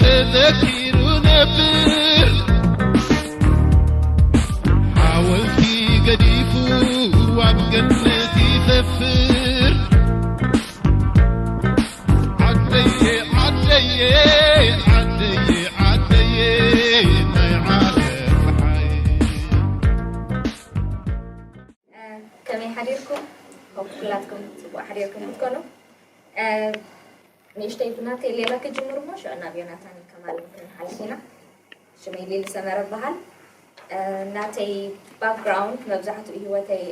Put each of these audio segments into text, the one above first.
ተዘኪሩ ነብር ሓወልቲ ገዲፉ ኣብ ገነት ይሰፍር። ዓደየ ዓደየ ዓደየ ዓደየ ናይ ዓለም ፀሓይ። ከመይ ሓዲርኩም? ሆፕ ኩላትኩም ጽቡቕ ሓዲርኩም ክትኮኑ። ንእሽተይ ብናተይ ሌላ ክጅምር እሞ ሽዑ ናብ ዮናታን ከማልን ክንሓልፍ ኢና። ሽመይ ሊሊ ሰመረ እበሃል። ናተይ ባክግራውንድ መብዛሕትኡ ህይወተይ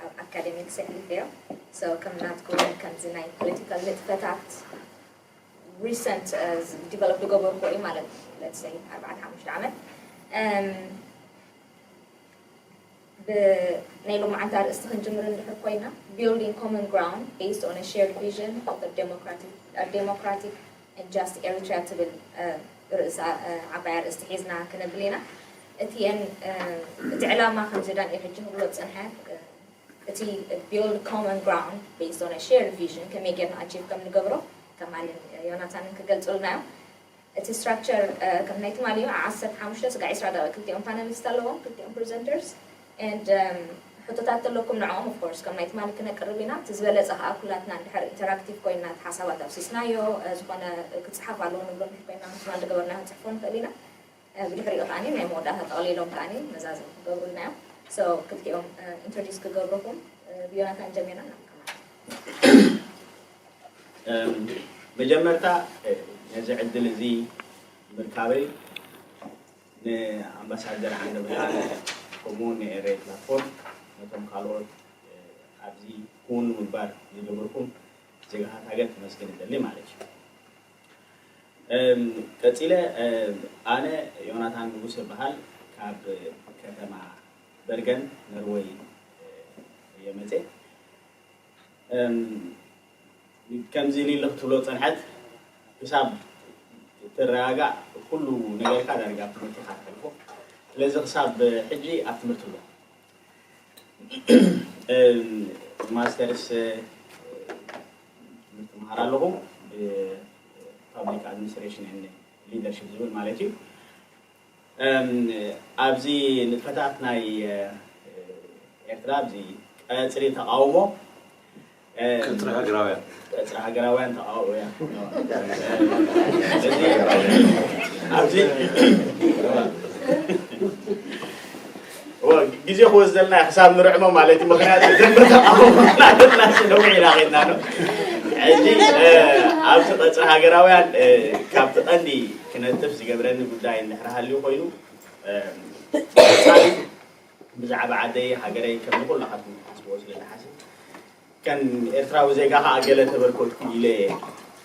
ኣብ ኣካደሚክስ ኣሕሊፈዮ። ሶ ከም ናትኩም ከምዚ ናይ ፖለቲካል ንጥፈታት ሪሰንት ዲቨሎፕ ዝገበርኩ እዩ ማለት እዩ። ሌትስ ሰይ ኣርባዕተ ሓሙሽተ ዓመት ናይ ሎማዓንቲ ኣርእስቲ ክንጅምር እንድሕር ኮይና Building Common Ground Based on a Shared Vision of a Democratic, a Democratic and Just Eritrea ትብል ርእሳ ዓባይ ኣርእስቲ ሒዝና ክነብል ኢና። እቲአን እቲ ዕላማ ከምዚ ዳንኤል ሕጂ ክብሎ ዝፀንሐ እቲ Build Common Ground Based on a Shared Vision ከመይ ጌርና ኣቺቭ ከም ንገብሮ ከማልን ዮናታንን ክገልፁልና እዮም። እቲ ስትራክቸር ከም ናይ ትማሊ እዩ። ዓሰርተ ሓሙሽተ ስጋዕ ዕስራ ደቂቕ ክልቲኦም ፓነሊስት ኣለዎም፣ ክልቲኦም ፕሬዘንተርስ and ሕቶታት ተለኩም ንዕኦም ኦፍ ኮርስ ከም ናይ ትማሊ ክነቅርብ ኢና። እቲ ዝበለፀ ከዓ ኩላትና እንድሕር ኢንተራክቲቭ ኮይና እቲ ሓሳባት ኣፍሲስናዮ ዝኾነ ክፅሓፍ ኣለዎ ንብሎ እንድሕር ኮይና ከም ትማሊ ዝገበርናዮ ክንፅሕፎ ንኽእል ኢና። ብድሕሪኡ ከዓ ናይ መወዳእታ ጠቕሊሎም ከዓ መዛዘሚ ክገብሩልና እዮም። ሶ ክልቲኦም ኢንትሮዲስ ክገብረኩም ብዮናታን ጀሚርና ናብ ከማል መጀመርታ ነዚ ዕድል እዚ ምርካበይ ንኣምባሳደር ዓንደብርሃን ከምኡ እውን ንኤረይ ፕላትፎርም ነቶም ካልኦት ኣብዚ ክውን ምግባር ዝገበርኩም ዜጋታት ሃገር ክመስግን እደሊ ማለት እዩ። ቀፂለ ኣነ ዮናታን ንጉስ እበሃል ካብ ከተማ በርገን ነርወይ እየ መፅእ። ከምዚ ሊሊ ክትብሎ ዝፀንሐት ክሳብ ትረጋጋእ ኩሉ ነገርካ ዳርጋ ኣብ ትምህርቲ ኢኻ ተሕልፎ። ስለዚ ክሳብ ሕጂ ኣብ ትምህርቲ ኣሎ። ማስተርስ ትምህርቲ መሃር ኣለኹ ብ public administration and leadership ዝብል ማለት እዩ። ኣብዚ ንጥፈታት ናይ ኤርትራ ኣብዚ ቀፅሪ ተቃውሞ ቀፅሪ ሃገራውያን ቀፅሪ ሃገራውያን ተቃውሞ ኣብዚ ግዜ ክወስደልና ክሳብ ንርዕሞ ማለት እዩ። ምክንያቱ ደንበ ተቃውሞ ናበልና ስለውዒ ኢና ከድና ነው። ሕጂ ኣብዚ ቀፅሪ ሃገራውያን ካብቲ ቀንዲ ክነጥፍ ዝገብረኒ ጉዳይ እንድሕር ሃልዩ ኮይኑ ብዛዕባ ዓደይ ሃገረይ ከም ንኩላኻትኩም ትሓስብዎ ስለ ዝሓስብ ከም ኤርትራዊ ዜጋ ከዓ ገለ ተበርከትኩ ኢለ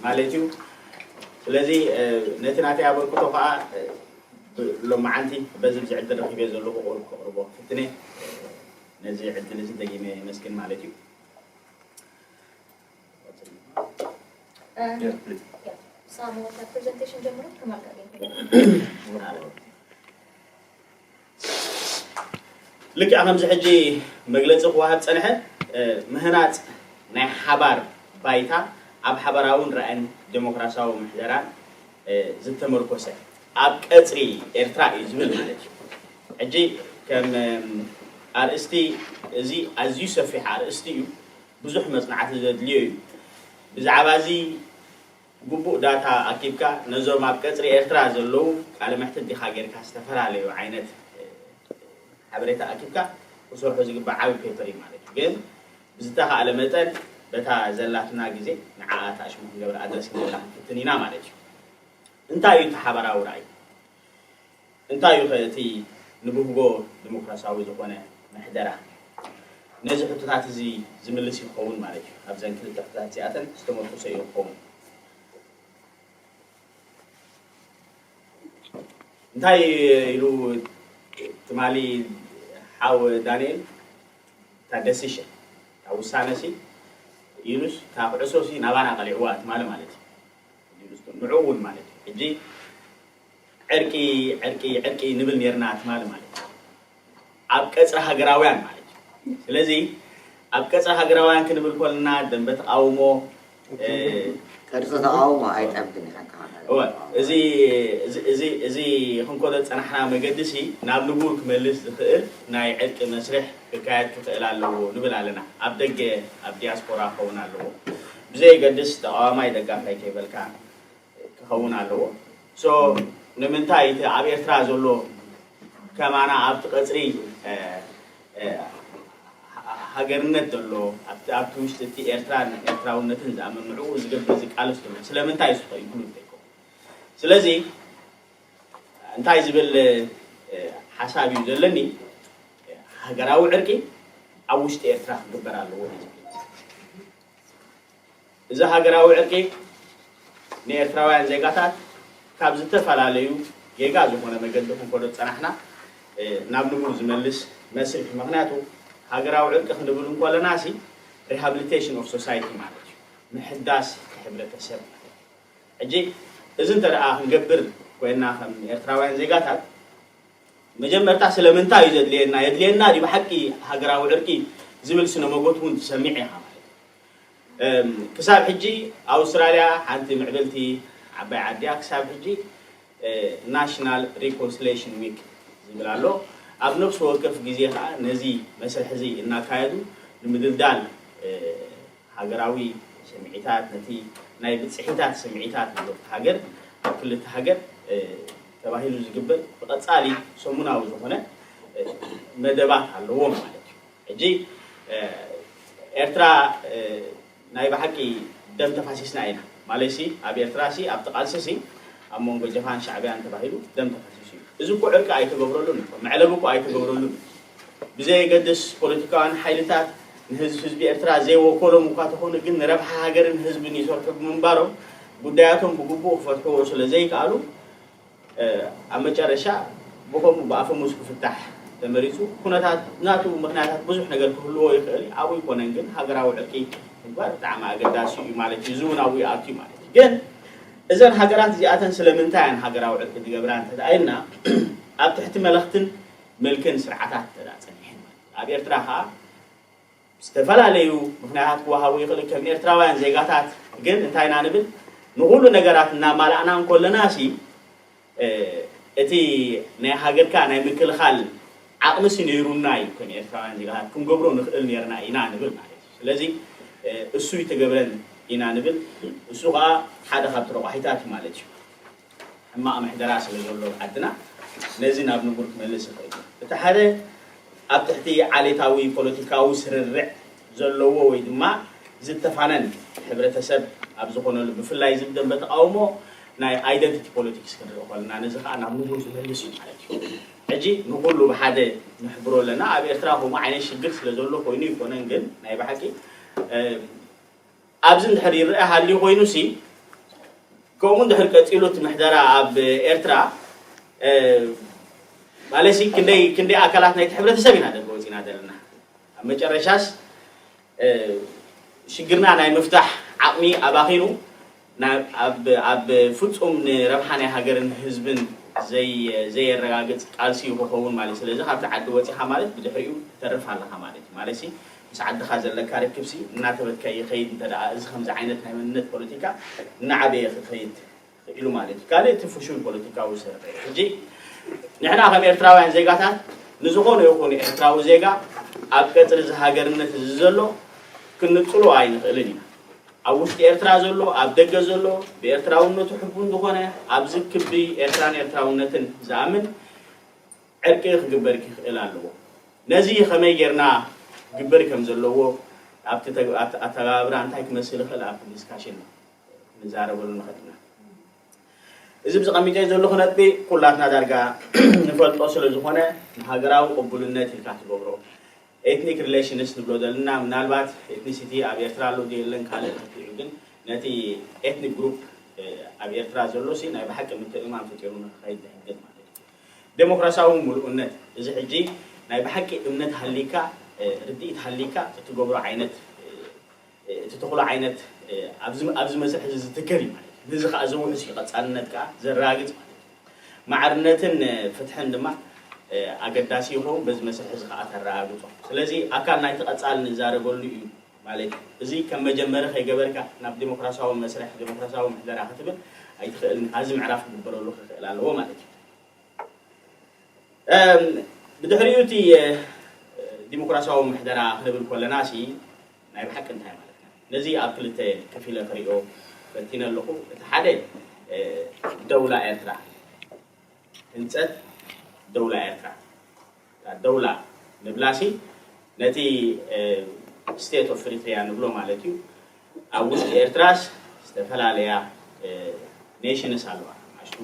ማለት እዩ። ስለዚ ነቲ ናተይ ኣበርክቶ ከዓ ሎማዓንቲ በዚ ብዚ ዕድል ረኪበ ዘለኹ ቁሩብ ከቕርቦ ክፍትነ ነዚ ዕድል እዚ ደጊመ የመስግን ማለት እዩ። ሳሙኤል ካብ ፕሬዘንቴሽን ጀምሮ ከማል ካገኝ ልክዕ ከምዚ ሕጂ መግለፂ ክወሃብ ፀንሐ ምህናፅ ናይ ሓባር ባይታ ኣብ ሓባራውን ራእን ዴሞክራሲያዊ ምሕደራን ዝተመርኮሰ ኣብ ቀፅሪ ኤርትራ እዩ ዝብል ማለት እዩ። ሕጂ ከም ኣርእስቲ እዚ ኣዝዩ ሰፊሕ ኣርእስቲ እዩ። ብዙሕ መፅናዕቲ ዘድልዮ እዩ። ብዛዕባ እዚ ግቡእ ዳታ ኣኪብካ ነዞም ኣብ ቀፅሪ ኤርትራ ዘለዉ ቃለ መሕትት ዲኻ ጌርካ ዝተፈላለዩ ዓይነት ሓበሬታ ኣኪብካ ክሰርሑ ዝግባእ ዓቢ ፔፐር እዩ ማለት እዩ። ግን ብዝተኻእለ መጠን በታ ዘላትና ግዜ ንዓኣ ኣታእሽሙ ክንገብር ኣድረስ ክንገብራ ክንፍትን ኢና ማለት እዩ። እንታይ እዩ እቲ ሓባራዊ ራእይ? እንታይ እዩ ኸ እቲ ንብህጎ ዲሞክራሲያዊ ዝኾነ ምሕደራ ነዚ ሕቶታት እዚ ዝምልስ ይኸውን ማለት እዩ። ኣብዘን ክልተ ሕቶታት እዚኣተን ዝተመርኮሰ እዩ ክኸውን። እንታይ ኢሉ ትማሊ ሓው ዳንኤል እታ ደሲሽን እታ ውሳነ ሲ ኢሉስ እታ ኩዕሶ ሲ ናባና ቀሊዕዋ ትማሊ ማለት እዩ። ንዑ እውን ማለት እዩ ሕጂ ዕርቂ ዕርቂ ዕርቂ ንብል ነርና ትማሊ ማለት እዩ ኣብ ቀፅሪ ሃገራውያን ማለት እዩ። ስለዚ ኣብ ቀፅሪ ሃገራውያን ክንብል ኮልና ደንበ ተቃውሞ ቅርፂ ተቃውሞ ኣይጠብን ኢኻ ተኸታተል። እወ፣ እዚ እዚ እዚ እዚ ክንኮዶ ዝጸናሕና መገዲ ሲ ናብ ንቡር ክመልስ ዝኽእል ናይ ዕርቂ መስርሕ ክካየድ ክኽእል ኣለዎ ንብል ኣለና። ኣብ ደገ ኣብ ዲያስፖራ ክኸውን ኣለዎ። ብዘየገድስ ተቃዋማይ ደጋፋይ ከይበልካ ክኸውን ኣለዎ። So ንምንታይ እቲ ኣብ ኤርትራ ዘሎ ከማና ኣብቲ ቀጽሪ ሃገርነት ዘሎ ኣብቲ ውሽጢ እቲ ኤርትራን ኤርትራውነትን ዝኣምን ንዕኡ ዝገብር ዝቃለስ ዘሎ ስለምንታይ እዩ ተይኮኑ ተይኮኑ። ስለዚ እንታይ ዝብል ሓሳብ እዩ ዘለኒ? ሃገራዊ ዕርቂ ኣብ ውሽጢ ኤርትራ ክግበር ኣለዎ እዩ ዝብል። እዚ ሃገራዊ ዕርቂ ንኤርትራውያን ዜጋታት ካብ ዝተፈላለዩ ጌጋ ዝኾነ መገዲ ክንኮዶ ዝጸናሕና ናብ ንቡር ዝመልስ መስርሕ። ምኽንያቱ ሃገራዊ ዕርቂ ክንብል እንኮለና ሲ rehabilitation of society ማለት እዩ፣ ምሕዳስ ሕብረተሰብ ማለት እዩ። ሕጂ እዚ እንተ ደኣ ክንገብር ኮይና ከም ኤርትራውያን ዜጋታት መጀመርታ ስለምንታይ እዩ ዘድልየና? የድልየና ድዩ ብሓቂ ሃገራዊ ዕርቂ ዝብል ስነ መጎት እውን ትሰሚዕ ኢኻ ማለት እዩ። ክሳብ ሕጂ ኣውስትራልያ ሓንቲ ምዕብልቲ ዓባይ ዓዲ እያ። ክሳብ ሕጂ ናሽናል ሪኮንሲሌሽን ዊክ ዝብል ኣሎ። ኣብ ነፍሲ ወከፍ ግዜ ከዓ ነዚ መስርሕ እዚ እናካየዱ ንምድልዳል ሃገራዊ ስምዒታት፣ ነቲ ናይ ብፅሒታት ስምዒታት ማለት ሃገር ኣብ ክልተ ሃገር ተባሂሉ ዝግበር ብቐፃሊ ሰሙናዊ ዝኾነ መደባት ኣለዎም ማለት እዩ። ሕጂ ኤርትራ ናይ ብሓቂ ደም ተፋሲስና ኢና ማለት ሲ ኣብ ኤርትራ ሲ ኣብቲ ቃልሲ ሲ ኣብ መንጎ ጀብሃን ሻዕብያን ተባሂሉ ደም ተፋሲሱ እዩ። እዚ እኮ ዕርቂ ኣይተገብረሉን እኮ፣ መዕለቢ እኮ ኣይተገብረሉን። ብዘየገድስ ፖለቲካውያን ሓይልታት ንህዝቢ ህዝቢ ኤርትራ ዘይወከሎም እኳ ተኾኑ ግን ንረብሓ ሃገርን ህዝብን ይሰርሑ ብምንባሮም ጉዳያቶም ብግቡእ ክፈትሕዎ ስለ ዘይከኣሉ ኣብ መጨረሻ ብኸምኡ ብኣፈሙዝ ክፍታሕ ተመሪፁ። ኩነታት ናቱ ምኽንያታት ብዙሕ ነገር ክህልዎ ይኽእል እዩ። ኣብኡ ይኮነን ግን ሃገራዊ ዕርቂ ምግባር ብጣዕሚ ኣገዳሲ እዩ ማለት እዩ። እዚ እውን ኣብኡ ይኣቱ እዩ ማለት እዩ። ግን እዘን ሃገራት እዚኣተን ስለምንታይ እየን ሃገራዊ ዕርቂ ዝገብራ እንተደኣ ኢልና ኣብ ትሕቲ መለኽትን ምልክን ስርዓታት እንተደኣ ጸኒሐን ማለት እዩ። ኣብ ኤርትራ ከዓ ዝተፈላለዩ ምኽንያታት ክወሃቡ ይኽእል። ከም ኤርትራውያን ዜጋታት ግን እንታይ ኢና ንብል? ንኹሉ ነገራት እናማላእና እንኮለና ሲ እቲ ናይ ሃገርካ ናይ ምክልኻል ዓቕሚ ሲ ነይሩና እዩ። ከም ኤርትራውያን ዜጋታት ክንገብሮ ንኽእል ነርና ኢና ንብል ማለት እዩ። ስለዚ እሱ ይተገብረን ኢና ንብል። እሱ ከዓ ሓደ ካብቲ ረቋሒታት እዩ ማለት እዩ። ሕማቕ ምሕደራ ስለ ዘሎ ዓድና ነዚ ናብ ንቡር ክመልስ ይኽእል እዩ። እቲ ሓደ ኣብ ትሕቲ ዓሌታዊ ፖለቲካዊ ስርርዕ ዘለዎ ወይ ድማ ዝተፋነን ሕብረተሰብ ኣብ ዝኾነሉ ብፍላይ እዚ ደንበ ተቃውሞ ናይ ኣይደንቲቲ ፖለቲክስ ክንርኢ ከለና ነዚ ከዓ ናብ ንቡር ዝመልስ እዩ ማለት እዩ። ሕጂ ንኩሉ ብሓደ ንሕብሮ ኣለና። ኣብ ኤርትራ ከምኡ ዓይነት ሽግር ስለ ዘሎ ኮይኑ ይኮነን ግን ናይ ብሓቂ ኣብዚ እንድሕር ይረአ ሃልዩ ኮይኑ ሲ ከምኡ እንድሕር ቀፂሉ እቲ ምሕደራ ኣብ ኤርትራ ማለት ሲ ክንደይ ክንደይ ኣካላት ናይቲ ሕብረተሰብ ኢና ደገ ወፂና ዘለና ኣብ መጨረሻስ ሽግርና ናይ ምፍታሕ ዓቕሚ ኣባኺኑ ኣብ ፍፁም ንረብሓ ናይ ሃገርን ህዝብን ዘየረጋግፅ ቃልሲ እዩ ክኸውን ማለት። ስለዚ ካብቲ ዓዲ ወፂኻ ማለት ብድሕሪኡ ትተርፍ ኣለኻ ማለት እዩ። ማለት ሲ ምስ ዓድኻ ዘለካ ርክብሲ እናተበትካ ይኸይድ እንተ ደኣ እዚ ከምዚ ዓይነት ናይ መንነት ፖለቲካ እናዓበየ ክኸይድ ክኢሉ ማለት እዩ። ካልእ እቲ ፍሹል ፖለቲካዊ ስርዒ ሕጂ ንሕና ከም ኤርትራውያን ዜጋታት ንዝኾነ ይኹን ኤርትራዊ ዜጋ ኣብ ቀፅሪ እዚ ሃገርነት እዚ ዘሎ ክንጽሎ ኣይንኽእልን ኢና። ኣብ ውሽጢ ኤርትራ ዘሎ ኣብ ደገ ዘሎ ብኤርትራውነቱ ሕቡን ዝኾነ ኣብዚ ክቢ ኤርትራን ኤርትራውነትን ዝኣምን ዕርቂ ክግበር ክኽእል ኣለዎ። ነዚ ከመይ ጌርና ክግበር ከም ዘለዎ ኣብቲ ኣተጋባብራ እንታይ ክመስል ይኽእል ኣብቲ ዲስካሽን ንዛረበሉ ንኽእል ኢና። እዚ ብዚ ቀሚጠ ዘለኹ ነጥቢ ኩላትና ዳርጋ ንፈልጦ ስለ ዝኾነ ንሃገራዊ ቅቡልነት ኢልካ ትገብሮ ኤትኒክ ሪሌሽንስ ንብሎ ዘለና ምናልባት ኤትኒሲቲ ኣብ ኤርትራ ኣሎ ድዩ የለን ካልእ ተትሪዑ ግን ነቲ ኤትኒክ ግሩፕ ኣብ ኤርትራ ዘሎ ሲ ናይ ብሓቂ ምትእምማን ፈጢሩ ንክኸይድ ዝሕግዝ ማለት እዩ። ዴሞክራሲያዊ ምሉእነት እዚ ሕጂ ናይ ብሓቂ እምነት ሃሊካ ርድኢት ሃሊካ እትገብሮ ዓይነት እቲ ተኽሎ ዓይነት ኣብዚ መስርሕ እዚ ዝትከል እዩ ማለት እዩ። ነዚ ከዓ ዘውሕስ እዩ ቀፃልነት ከዓ ዘረጋግፅ ማለት እዩ። ማዕርነትን ፍትሕን ድማ ኣገዳሲ ይኸውን በዚ መስርሕ እዚ ከዓ ተረጋግፆ። ስለዚ ኣካል ናይቲ ቀፃሊ ንዛረበሉ እዩ ማለት እዩ። እዚ ከም መጀመሪ ከይገበርካ ናብ ዲሞክራሲያዊ መስርሕ ዲሞክራሲያዊ ምሕደራ ክትብል ኣይትኽእልን። ኣብዚ ምዕራፍ ክግበረሉ ክኽእል ኣለዎ ማለት እዩ። ብድሕሪኡ እቲ ዲሞክራሲያዊ ምሕደራ ክንብል ከለና ሲ ናይ ብሓቂ እንታይ ማለት ነው? ነዚ ኣብ ክልተ ከፊለ ክሪኦ ፈቲነ ኣለኹ። እቲ ሓደ ደውላ ኤርትራ፣ ህንፀት ደውላ ኤርትራ። ደውላ ንብላሲ ነቲ ስቴት ኦፍ ኤሪትሪያ ንብሎ ማለት እዩ። ኣብ ውሽጢ ኤርትራስ ዝተፈላለያ ኔሽንስ ኣለዋ፣ ኣሽቱ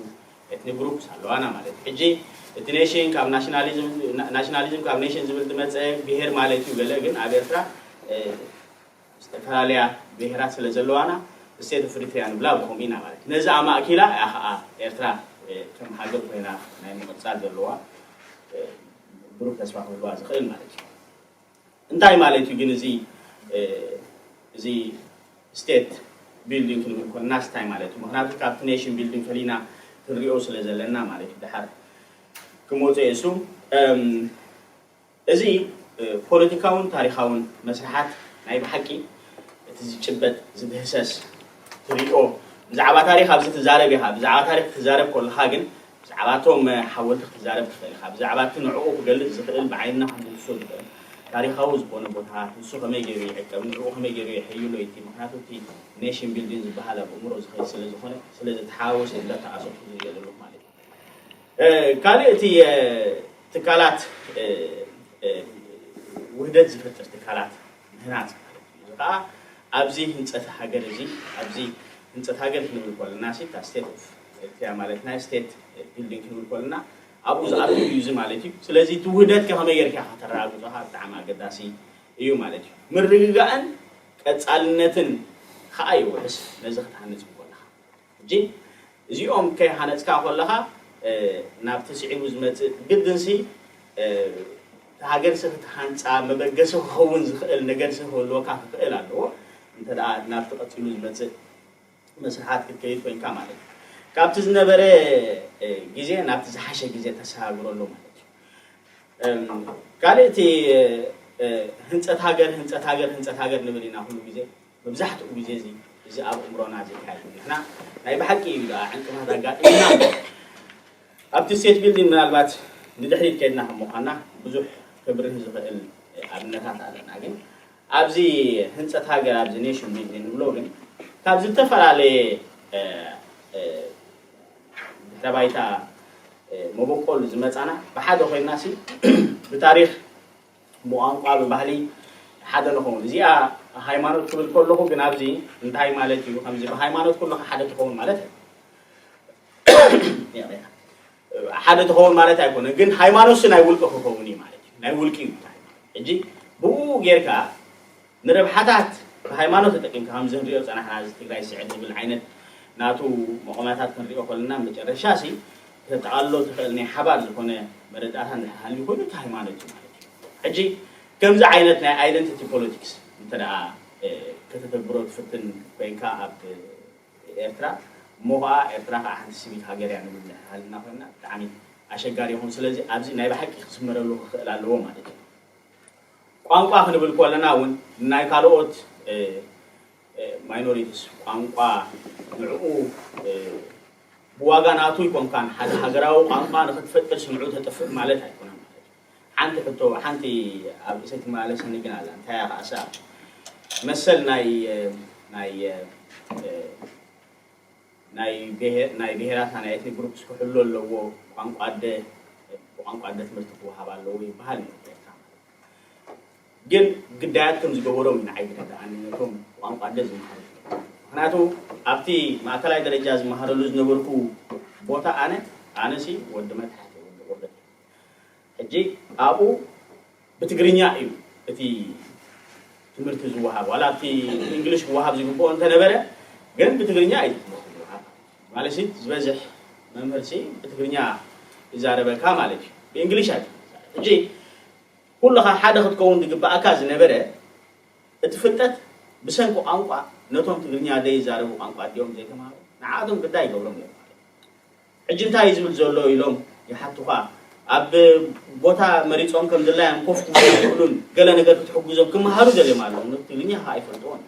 ኤትኒክ ግሩፕስ ኣለዋና ማለት እዩ። ሕጂ እቲ ኔሽን ካብ ናሽናሊዝም፣ ናሽናሊዝም ካብ ኔሽን ዝብል ዝመፀ ብሄር ማለት እዩ። ገለ ግን ኣብ ኤርትራ ዝተፈላለያ ብሄራት ስለ ዘለዋና ስቴት ኦፍ ኤሪትሪያ ንብላ ብኸምኡ ኢና ማለት እዩ። ነዚ ኣማእኪላ እያ ከዓ ኤርትራ ከም ሃገር ኮይና ናይ ምቕፃል ዘለዋ ብሩህ ተስፋ ክህልዋ ዝኽእል ማለት እዩ። እንታይ ማለት እዩ ግን እዚ እዚ ስቴት ቢልዲንግ ክንብል ኮንናስ እንታይ ማለት እዩ? ምክንያቱ ካብቲ ኔሽን ቢልዲንግ ፈሊና ክንሪኦ ስለ ዘለና ማለት እዩ። ድሓር ክመፁ እየ እሱ እዚ ፖለቲካውን ታሪኻውን መስርሓት ናይ ብሓቂ እቲ ዝጭበጥ ዝድህሰስ ትሪኦ ብዛዕባ ታሪኽ ኣብዚ ትዛረብ ኢኻ። ብዛዕባ ታሪኽ ክትዛረብ ከለኻ ግን ብዛዕባ እቶም ሓወልቲ ክትዛረብ ትኽእል ኢኻ። ብዛዕባ እቲ ንዕኡ ክገልጽ ዝኽእል ብዓይንና ክንድህሶ ዝኽእል ታሪኻዊ ዝኾነ ቦታታት ንሱ ከመይ ገይሩ ይዕቀብ፣ ንዕኡ ከመይ ገይሩ የሐይሎ እቲ ምክንያቱ እቲ ኔሽን ቢልዲንግ ዝበሃል ኣብ ኣእምሮ ዝኸይድ ስለ ዝኾነ ስለ ዝተሓዋወሰ እዩ እንዳተዓሰብኩ ዝሪኦ ዘለኹ ማለት እዩ። ካልእ እቲ ትካላት ውህደት ዝፈጥር ትካላት ምህናፅ ማለት እዩ። እዚ ከዓ ኣብዚ ህንፀት ሃገር እዚ ኣብዚ ህንፀት ሃገር ክንብል ከለና ሲ እታ ስቴት ኦፍ ኤርትሪያ ማለት ናይ ስቴት ቢልዲንግ ክንብል ከለና ኣብኡ ዝኣቱ እዩ እዚ ማለት እዩ። ስለዚ እቲ ውህደት ከ ከመይ ጌርካ ከተረጋግፆ ከዓ ብጣዕሚ ኣገዳሲ እዩ ማለት እዩ። ምርግጋእን ቀፃልነትን ከዓ ይውሕስ ነዚ ክትሃንፅ ከለካ። ሕጂ እዚኦም ከይሃነፅካ ከለኻ ናብቲ ስዒቡ ዝመፅእ ግድንሲ ሃገርሲ ክትሃንፃ መበገሲ ክኸውን ዝኽእል ነገርሲ ክህልወካ ክኽእል ኣለዎ። እንተ ደኣ ናብቲ ቀፂሉ ዝመፅእ መስርሓት ክትከይድ ኮይንካ ማለት እዩ። ካብቲ ዝነበረ ግዜ ናብቲ ዝሓሸ ግዜ ተሰጋግረሉ ማለት እዩ። ካልእ እቲ ህንፀት ሃገር ህንፀት ሃገር ህንፀት ሃገር ንብል ኢና ኩሉ ግዜ። መብዛሕትኡ ግዜ እዚ እዚ ኣብ እምሮና ዝካየድ እዩ። ንሕና ናይ ብሓቂ እዩ ደኣ ዕንቅፋት ኣጋጢምና። ኣብቲ ስቴት ቢልዲንግ ምናልባት ንድሕሪት ከይድና ከም ምዃንና ብዙሕ ክብርህ ዝኽእል ኣብነታት ኣለና። ግን ኣብዚ ህንፀት ሃገር ኣብዚ ኔሽን ቢልዲንግ ንብሎ ግን ካብ ዝተፈላለየ ድሕረ ባይታ መበቆል ዝመፃና ብሓደ ኮይንና ሲ ብታሪኽ ብቋንቋ ብባህሊ ሓደ ንኸውን። እዚኣ ሃይማኖት ክብል ከለኹ ግን ኣብዚ እንታይ ማለት እዩ? ከምዚ ብሃይማኖት ኩልኻ ሓደ ትኸውን ማለት ሓደ ትኸውን ማለት ኣይኮነ። ግን ሃይማኖት ሲ ናይ ውልቂ ክኸውን እዩ ማለት እዩ። ናይ ውልቂ እዩ። ሕጂ ብኡ ጌርካ ንረብሓታት ብሃይማኖት ተጠቂምካ ከምዚ ንሪኦ ዝፀናሕና እዚ ትግራይ ስዕድ ዝብል ዓይነት ናቱ መቆምያታት ክንሪኦ ከለና መጨረሻ ሲ ከተጠቓልሎ ትኽእል ናይ ሓባር ዝኾነ መረዳእታ እንድሕር ሃልዩ ኮይኑ እቲ ሃይማኖት እዩ ማለት እዩ። ሕጂ ከምዚ ዓይነት ናይ ኣይደንቲቲ ፖለቲክስ እንተ ደኣ ከተተግብሮ ትፍትን ኮይንካ ኣብ ኤርትራ እሞ ከዓ ኤርትራ ከዓ ሓንቲ ሲቪክ ሃገር እያ ንብል እንድሕር ሃልና ኮይና ብጣዕሚ ኣሸጋሪ ይኹን። ስለዚ ኣብዚ ናይ ብሓቂ ክስመረሉ ክኽእል ኣለዎ ማለት እዩ። ቋንቋ ክንብል ከለና እውን ናይ ካልኦት ማይኖሪቲስ ቋንቋ ንዕኡ ብዋጋ ናቱ ኣይኮንካን ሓደ ሃገራዊ ቋንቋ ንክትፈጥር ስምዑ ተጥፍእ ማለት ኣይኮነን ማለት እዩ። ሓንቲ ሕቶ ሓንቲ ኣብ ርእሰይ ትመላለሰኒ ግን ኣላ እንታይ እያ ከኣሳ መሰል ናይ ናይ ናይ ብሄራትና ናይ ኤትኒክ ግሩፕስ ክሕሎ ኣለዎ። ቋንቋ ኣደ ብቋንቋ ኣደ ትምህርቲ ክወሃብ ኣለዎ ይበሃል እዩ። ግን ግዳያት ከም ዝገበሮም እዩ ንዓይ ዝረድኣኒ ነቶም ቋንቋ ኣደ ዝመሃሩ። ምክንያቱ ኣብቲ ማእከላይ ደረጃ ዝመሃረሉ ዝነበርኩ ቦታ ኣነ ኣነሲ ወዲ መታሕት ወዲ ቁርበት ሕጂ ኣብኡ ብትግርኛ እዩ እቲ ትምህርቲ ዝወሃብ ዋላ ኣብቲ እንግሊሽ ክወሃብ ዝግብኦ እንተነበረ ግን ብትግርኛ እዩ ትምህርቲ ዝወሃብ ማለት ዝበዝሕ መምህርሲ ብትግርኛ ይዛረበካ ማለት እዩ። ብእንግሊሽ ኣይ ሕጂ ኩልኻ ሓደ ክትከውን ዝግብኣካ ዝነበረ እቲ ፍልጠት ብሰንኪ ቋንቋ ነቶም ትግርኛ ዘይዛረቡ ቋንቋ ኣዲኦም ዘይተማሃሩ ንዓቶም ግዳ ይገብሮም እዮም ማለት እዩ። ሕጂ እንታይ እዩ ዝብል ዘሎ ኢሎም ይሓቱኻ ኣብ ቦታ መሪጾም ከም ድላዮም ኮፍ ክብሉ ይኽእሉን ገለ ነገር ክትሕግዞም ክመሃሩ ደልዮም ኣለዉ። ትግርኛ ከዓ ኣይፈልጥዎን።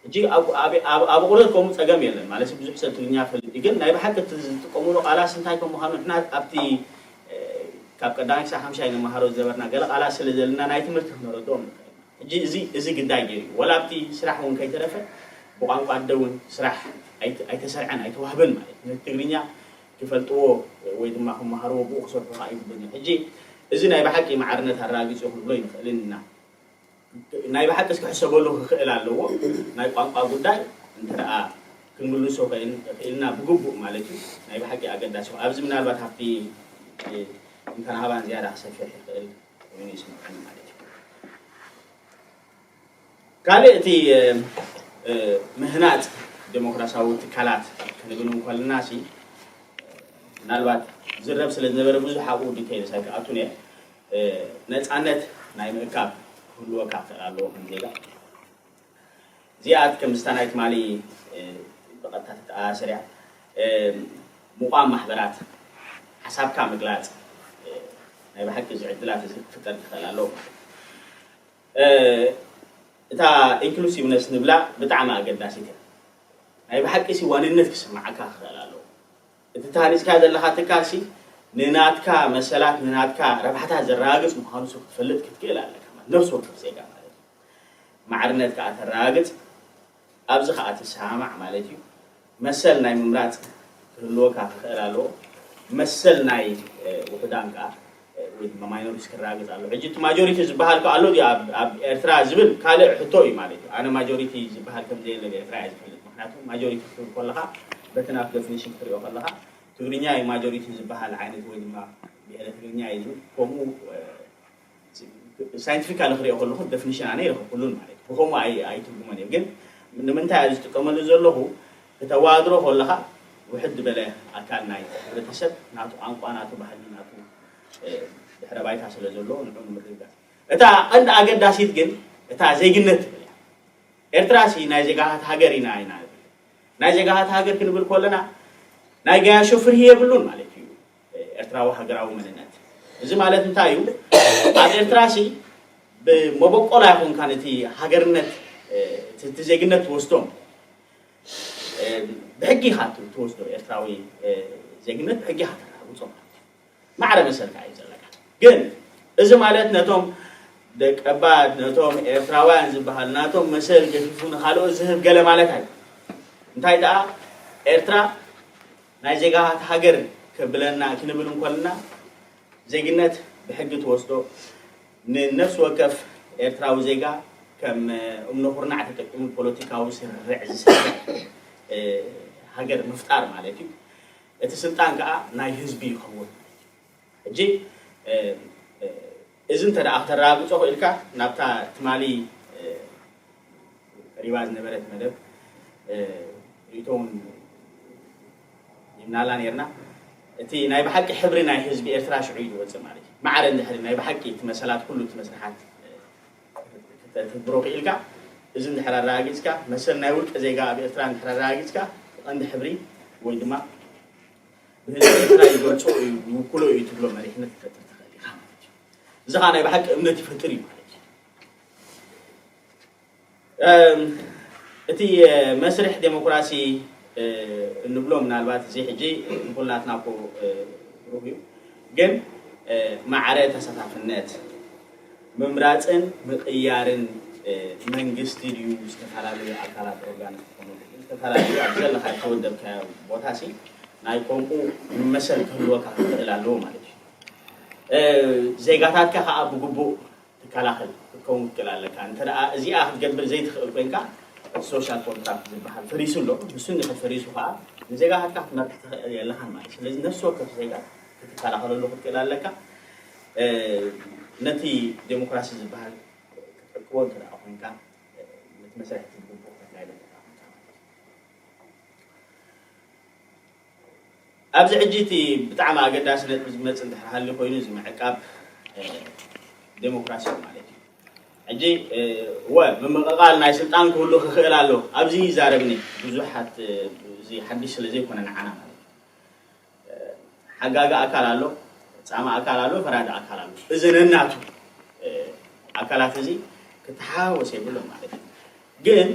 ሕጂ ኣብ ኣብ ኣብ ኣቑርደት ከምኡ ጸገም የለን ማለት ብዙሕ ሰብ ትግርኛ ፈልጥ እዩ። ግን ናይ ብሓቂ እቲ ዝጥቀምሉ ቃላት እንታይ ከም ምዃኑ ንሕና ኣብቲ ካብ ቀዳማይ ክሳብ ሓምሻይ ንመሃሮ ዝነበርና ገለ ቃላት ስለ ዘለና ናይ ትምህርቲ ክነረድኦም ንኽእል። ሕጂ እዚ እዚ ግዳይ ገይሩ እዩ። ወላ ኣብቲ ስራሕ እውን ከይተረፈ ብቋንቋ ኣደ እውን ስራሕ ኣይተ- ኣይተሰርዐን ኣይተዋህበን ማለት እዩ። ነቲ ትግርኛ ክፈልጥዎ ወይ ድማ ክመሃርዎ ብኡ ክሰርሑ ከዓ ይግብን እዩ። ሕጂ እዚ ናይ ብሓቂ ማዕርነት ኣረጋጊጹ ክንብሎ ይንኽእልን ኢና። ናይ ብሓቂ ክሕሰበሉ ክኽእል ኣለዎ። ናይ ቋንቋ ጉዳይ እንተ ደኣ ክንምልሶ ክኢልና ብግቡእ ማለት እዩ ናይ ብሓቂ ኣገዳሲ ኣብዚ ምናልባት ኣብቲ እንተናሃባን ዝያዳ ክሰፍሕ ይኽእል ኮይኑ ይስምዐኒ ማለት እዩ። ካልእ እቲ ምህናፅ ዴሞክራሲያዊ ትካላት ክንብል እንኮልና ሲ ምናልባት ዝረብ ስለ ዝነበረ ብዙሕ ኣብኡ ዲቴይልስ ኣይክኣቱን እየ። ነፃነት ናይ ምእካብ ክህልወካ ክኽእል ኣለዎ ከም ዜጋ። እዚኣት ከም ዝታ ናይ ትማሊ ብቐጥታ ተተኣሳሰርያ ምቋም ማሕበራት ሓሳብካ ምግላፅ ናይ ብሓቂ እዚ ዕድላት እዚ ክፍጠር ክኽእል ኣለዎ። እታ ኢንክሉሲቭነስ ንብላ ብጣዕሚ ኣገዳሲት እያ። ናይ ብሓቂ ሲ ዋንነት ክስምዓካ ክኽእል ኣለዎ። እቲ ተሃኒፅካ ዘለኻ ትካል ሲ ንናትካ መሰላት ንናትካ ረብሓታት ዘረጋግፅ ምዃኑ ሲ ክትፈልጥ ክትክእል ኣለካ ማለት ነፍሲ ወከፍ ዜጋ ማለት እዩ። ማዕርነት ከዓ ተረጋግፅ ኣብዚ ከዓ ትሰማማዕ ማለት እዩ። መሰል ናይ ምምራፅ ክህልወካ ክኽእል ኣለዎ። መሰል ናይ ውሑዳን ከዓ ወይ ድማ ማይኖሪቲስ ክረጋግፅ ኣለዎ። ሕጂ እቲ ማጆሪቲ ዝበሃል ከዓ ኣሎ ድዩ ኣብ ኤርትራ ዝብል ካልእ ሕቶ እዩ ማለት እዩ። ኣነ ማጆሪቲ ዝበሃል ከም ዘየለ ኣብ ኤርትራ እየ ዝፈልጥ። ምክንያቱ ማጆሪቲ ክትብል ከለካ በቲ ናቱ ደፊኒሽን ክትሪኦ ከለካ ትግርኛ እዩ ማጆሪቲ ዝበሃል ዓይነት ወይ ድማ ብሄረ ትግርኛ እዩ ዝብል ከምኡ ሳይንቲፊካሊ ክሪኦ ከለኹ ደፊኒሽን ኣነ ይረኸብኩሉን ማለት እዩ። ብከምኡ ኣይትርጉመን እየ። ግን ንምንታይ ኣብ ዝጥቀመሉ ዘለኹ ክተዋድሮ ከለኻ ውሕድ ዝበለ ኣካል ናይ ሕብረተሰብ ናቱ ቋንቋ ናቱ ባህሊ ናቱ ድሕረ ባይታ ስለ ዘለዎ ንዑ ንምርግጋፅ እታ ቀንዲ ኣገዳሲት ግን እታ ዜግነት ትብል እያ። ኤርትራ ሲ ናይ ዜጋታት ሃገር ኢና ኢና ናይ ዜጋታት ሃገር ክንብል ከለና ናይ ገያሾ ፍርሂ የብሉን ማለት እዩ። ኤርትራዊ ሃገራዊ መንነት እዚ ማለት እንታይ እዩ? ኣብ ኤርትራ ሲ ብመበቆል ኣይኮንካ ነቲ ሃገርነት እቲ ዜግነት ትወስዶም ብሕጊ ኢኻ ትወስዶ ኤርትራዊ ዜግነት ብሕጊ ኢኻ ተረጋግጾ ማለት እዩ። ማዕረ መሰልካ እዩ ዘለካ። ግን እዚ ማለት ነቶም ደቀባት ነቶም ኤርትራውያን ዝበሃል ናቶም መሰል ገፊፉ ንካልኦት ዝህብ ገለ ማለት ኣይ እንታይ ደኣ ኤርትራ ናይ ዜጋታት ሃገር ከብለና ክንብል እንኮልና ዜግነት ብሕጊ ትወስዶ ንነፍሲ ወከፍ ኤርትራዊ ዜጋ ከም እምነ ኩርናዕ ተጠቂሙ ፖለቲካዊ ስርርዕ ዝሰርሕ ሃገር ምፍጣር ማለት እዩ። እቲ ስልጣን ከዓ ናይ ህዝቢ ይኸውን። ሕጂ እዚ እንተ ደኣ ክተረጋግጾ ክኢልካ ናብታ ትማሊ ሪባ ዝነበረት መደብ ርእቶ እውን ይብናላ ነርና። እቲ ናይ ብሓቂ ሕብሪ ናይ ህዝቢ ኤርትራ ሽዑ እዩ ዝወፅእ ማለት እዩ። ማዕረ እንድሕሪ ናይ ብሓቂ እቲ መሰላት ኩሉ እቲ መስርሓት ከተትግብሮ ክኢልካ እዚ እንድሕር ኣረጋጊፅካ መሰል ናይ ውልቀ ዜጋ ኣብ ኤርትራ እንድሕር ኣረጋጊፅካ ቀንዲ ሕብሪ ወይ ድማ ብህዝቢ ኤርትራ ይገልፆ እዩ ይውክሎ እዩ ትብሎ መሪሕነት ክፈጥር ትኽእል ኢኻ ማለት እዩ። እዚ ከዓ ናይ ብሓቂ እምነት ይፈጥር እዩ ማለት እዩ። እቲ መስርሕ ዴሞክራሲ እንብሎ ምናልባት እዚ ሕጂ ንኩላትና ኮ ብሩህ እዩ ግን ማዕረ ተሳታፍነት ምምራፅን ምቅያርን መንግስቲ ድዩ ዝተፈላለዩ ኣካላት ኦርጋን ዝተፈላለዩ ኣብ ዘለካ ተወደብካዮ ቦታ ሲ ናይ ከምኡ መሰል ክህልወካ ክኽእል ኣለዎ ማለት እዩ። ዜጋታትካ ከዓ ብግቡእ ትከላኸል ክትከውን ክትክእል ኣለካ። እንተ ደኣ እዚኣ ክትገብር ዘይትኽእል ኮይንካ እቲ ሶሻል ኮንትራክት ዝበሃል ፈሪሱ ኣሎ። ንሱ እንድሕር ፈሪሱ ከዓ ንዜጋታትካ ክትመርሕ ትኽእል የለኻን ማለት እዩ። ስለዚ ነፍሲ ወከፍ ዜጋ ክትከላኸለሉ ክትክእል ኣለካ። ነቲ ዴሞክራሲ ዝበሃል ክትዕቅቦ እንተ ደኣ ኮይንካ ነቲ መስርሕ እቲ ብግቡእ ከተካይዶ እንተ ደኣ ኮይንካ ማለት እዩ። ኣብዚ ሕጂ እቲ ብጣዕሚ ኣገዳሲ ነጥቢ ዝመፅእ እንድሕር ሃልዩ ኮይኑ እዚ ምዕቃብ ዴሞክራሲ እዩ ማለት እዩ። ሕጂ እወ ምምቕቓል ናይ ስልጣን ክህሉ ክኽእል ኣሎ ኣብዚ ይዛረብኒ ብዙሓት እዚ ሓድሽ ስለ ዘይኮነ ንዓና ማለት እዩ። ሓጋጊ ኣካል ኣሎ ፈጻሚ ኣካል ኣሎ፣ ፈራዲ ኣካል ኣሎ። እዚ ነናቱ ኣካላት እዚ ክተሓዋወስ የብሎም ማለት እዩ። ግን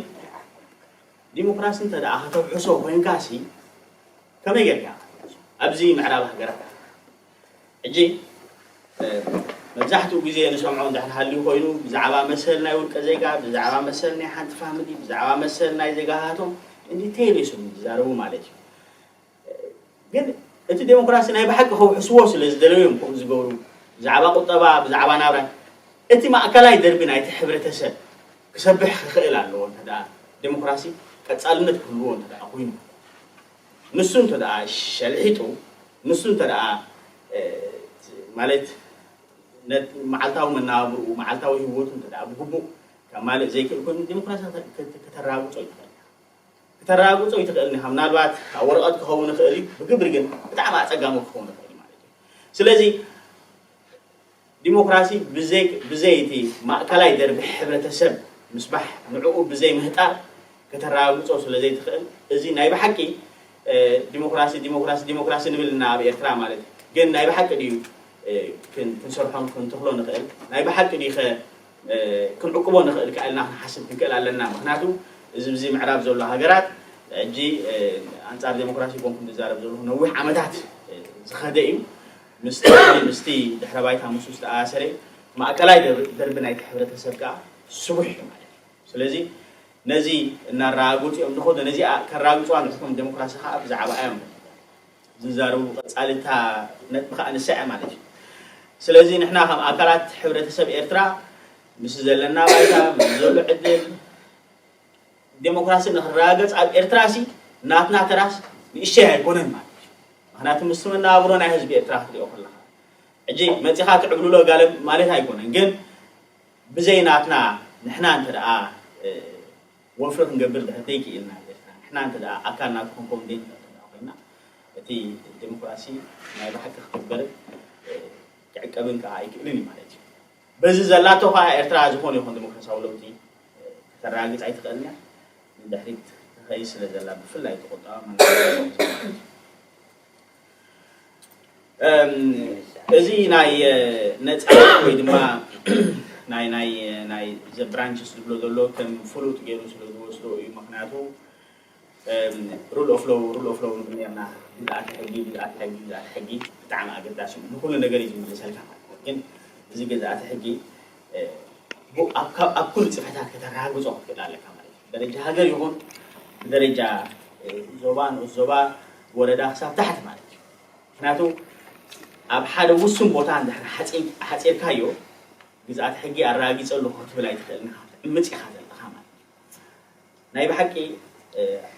ዲሞክራሲ እንተ ደኣ ከተውሕሶ ኮይንካሲ ከመይ ጌርካ ኣብዚ ምዕራብ ሃገራት ሕጂ መብዛሕትኡ ግዜ ንሰምዖ እንድሕር ሃልዩ ኮይኑ ብዛዕባ መሰል ናይ ውልቀ ዜጋ፣ ብዛዕባ መሰል ናይ ሓንቲ ፋሚሊ፣ ብዛዕባ መሰል ናይ ዜጋታቶም እንዲተይሉ ይስሙ ዝዛረቡ ማለት እዩ። ግን እቲ ዴሞክራሲ ናይ ብሓቂ ከውሕስዎ ስለ ዝደለዩ እዮም ከምኡ ዝገብሩ። ብዛዕባ ቁጠባ፣ ብዛዕባ ናብራ እቲ ማእከላይ ደርቢ ናይቲ ሕብረተሰብ ክሰብሕ ክኽእል ኣለዎ። እንተ ደኣ ዴሞክራሲ ቀጻልነት ክህልዎ እንተ ደኣ ኮይኑ፣ ንሱ እንተ ደኣ ሸልሒጡ፣ ንሱ እንተ ደኣ ማለት መዓልታዊ መነባብርኡ፣ መዓልታዊ ህይወቱ እንተ ደኣ ብግቡእ ከማልእ ዘይክእል ኮይኑ ዴሞክራሲ ከተራግጾ ይትኽእል። ክተረጋግጾ ይትኽእልን ኢኻ። ምናልባት ኣብ ወረቐት ክኸውን ይኽእል እዩ፣ ብግብሪ ግን ብጣዕሚ ኣጸጋሚ ክኸውን ይኽእል እዩ ማለት እዩ። ስለዚ ዲሞክራሲ ብዘይ ብዘይ እቲ ማእከላይ ደርቢ ሕብረተሰብ ምስባሕ ንዕኡ ብዘይ ምህጣር ከተረጋግጾ ስለ ዘይትኽእል እዚ ናይ ብሓቂ ዲሞክራሲ ዲሞክራሲ ዲሞክራሲ ንብል እና ኣብ ኤርትራ ማለት እዩ። ግን ናይ ብሓቂ ድዩ ክንሰርሖን ክንተኽሎ ንኽእል? ናይ ብሓቂ ድዩ ኸ ክንዕቅቦ ንኽእል ከኣ ኢልና ክንሓስብ ክንክእል ኣለና። ምኽንያቱ እዚ ብዚ ምዕራብ ዘሎ ሃገራት ሕጂ ኣንጻር ዴሞክራሲ ኮንኩ ዝዛረብ ዘለኹ ነዊሕ ዓመታት ዝኸደ እዩ። ምስቲ ምስቲ ድሕረ ባይታ ምስኡ ዝተኣሳሰረ ማእከላይ ደርቢ ናይቲ ሕብረተሰብ ከኣ ስቡሕ እዩ ማለት እዩ። ስለዚ ነዚ እናረጋግጹ እዮም ዝኸዱ። ነዚኣ ከረጋግጹዋ ንሕኩም ዴሞክራሲ ከኣ ብዛዕባ እዮም ዝዛረቡ። ቀጻሊ እታ ነጥቢ ከኣ ንስዐ ማለት እዩ። ስለዚ ንሕና ከም ኣካላት ሕብረተሰብ ኤርትራ ምስ ዘለና ባይታ ምስ ዘሎ ዕድል ዴሞክራሲ ንክረጋገጽ ኣብ ኤርትራ ሲ ናትና ተራስ ንእሽተይ ኣይኮነን ማለት እዩ። ምክንያቱ ምስቲ መነባብሮ ናይ ህዝቢ ኤርትራ ክትሪኦ ከለካ ሕጂ መጺኻ ትዕብልሎ ጋለ ማለት ኣይኮነን፣ ግን ብዘይ ናትና ንሕና እንተ ደኣ ወፍሪ ክንገብር ድሕር ዘይክኢልና ኤርትራ ንሕና እንተ ደኣ ኣካል ናቱ ክንከውን ዘይንኽእል እንተ ደኣ ኮይና እቲ ዴሞክራሲ ናይ ብሓቂ ክግበርን ክዕቀብን ከኣ ኣይክእልን እዩ ማለት እዩ። በዚ ዘላቶ ከኣ ኤርትራ ዝኾነ ይኹን ዴሞክራሲያዊ ለውጢ ከተረጋግጽ ኣይትኽእልን እያ። ንድሕሪት ትኸይድ ስለ ዘላ ብፍላይ እቲ ቁጠባ እዚ ናይ ነጻ ወይ ድማ ናይ ናይ ናይ ዘ ብራንችስ ዝብሎ ዘሎ ከም ፍሉጥ ገይሩ ስለ ዝወስዶ እዩ። ምክንያቱ ሩል ኦፍ ሎው ሩል ኦፍ ሎው ንብል ነርና። ግዝኣተ ሕጊ ግዝኣተ ሕጊ ግዝኣተ ሕጊ ብጣዕሚ ኣገዳሲ እዩ። ንኩሉ ነገር እዩ ዝምልሰልካ ማለት እዩ። ግን እዚ ግዝኣተ ሕጊ ኣብ ኩሉ ፅፍሕታት ከተረጋግፆ ክትክእል ኣለካ ማለት እዩ። ደረጃ ሃገር ይኹን ብደረጃ ዞባ ንኡስ ዞባ ወረዳ ክሳብ ታሕቲ ማለት እዩ። ምክንያቱ ኣብ ሓደ ውሱን ቦታ እንድሕር ሓፂርካዮ ግዝኣተ ሕጊ ኣረጋጊፀ ኣለኹ ክትብል ኣይትኽእልን ኢኻ። ትዕምፅ ኢኻ ዘለኻ ማለት እዩ። ናይ ብሓቂ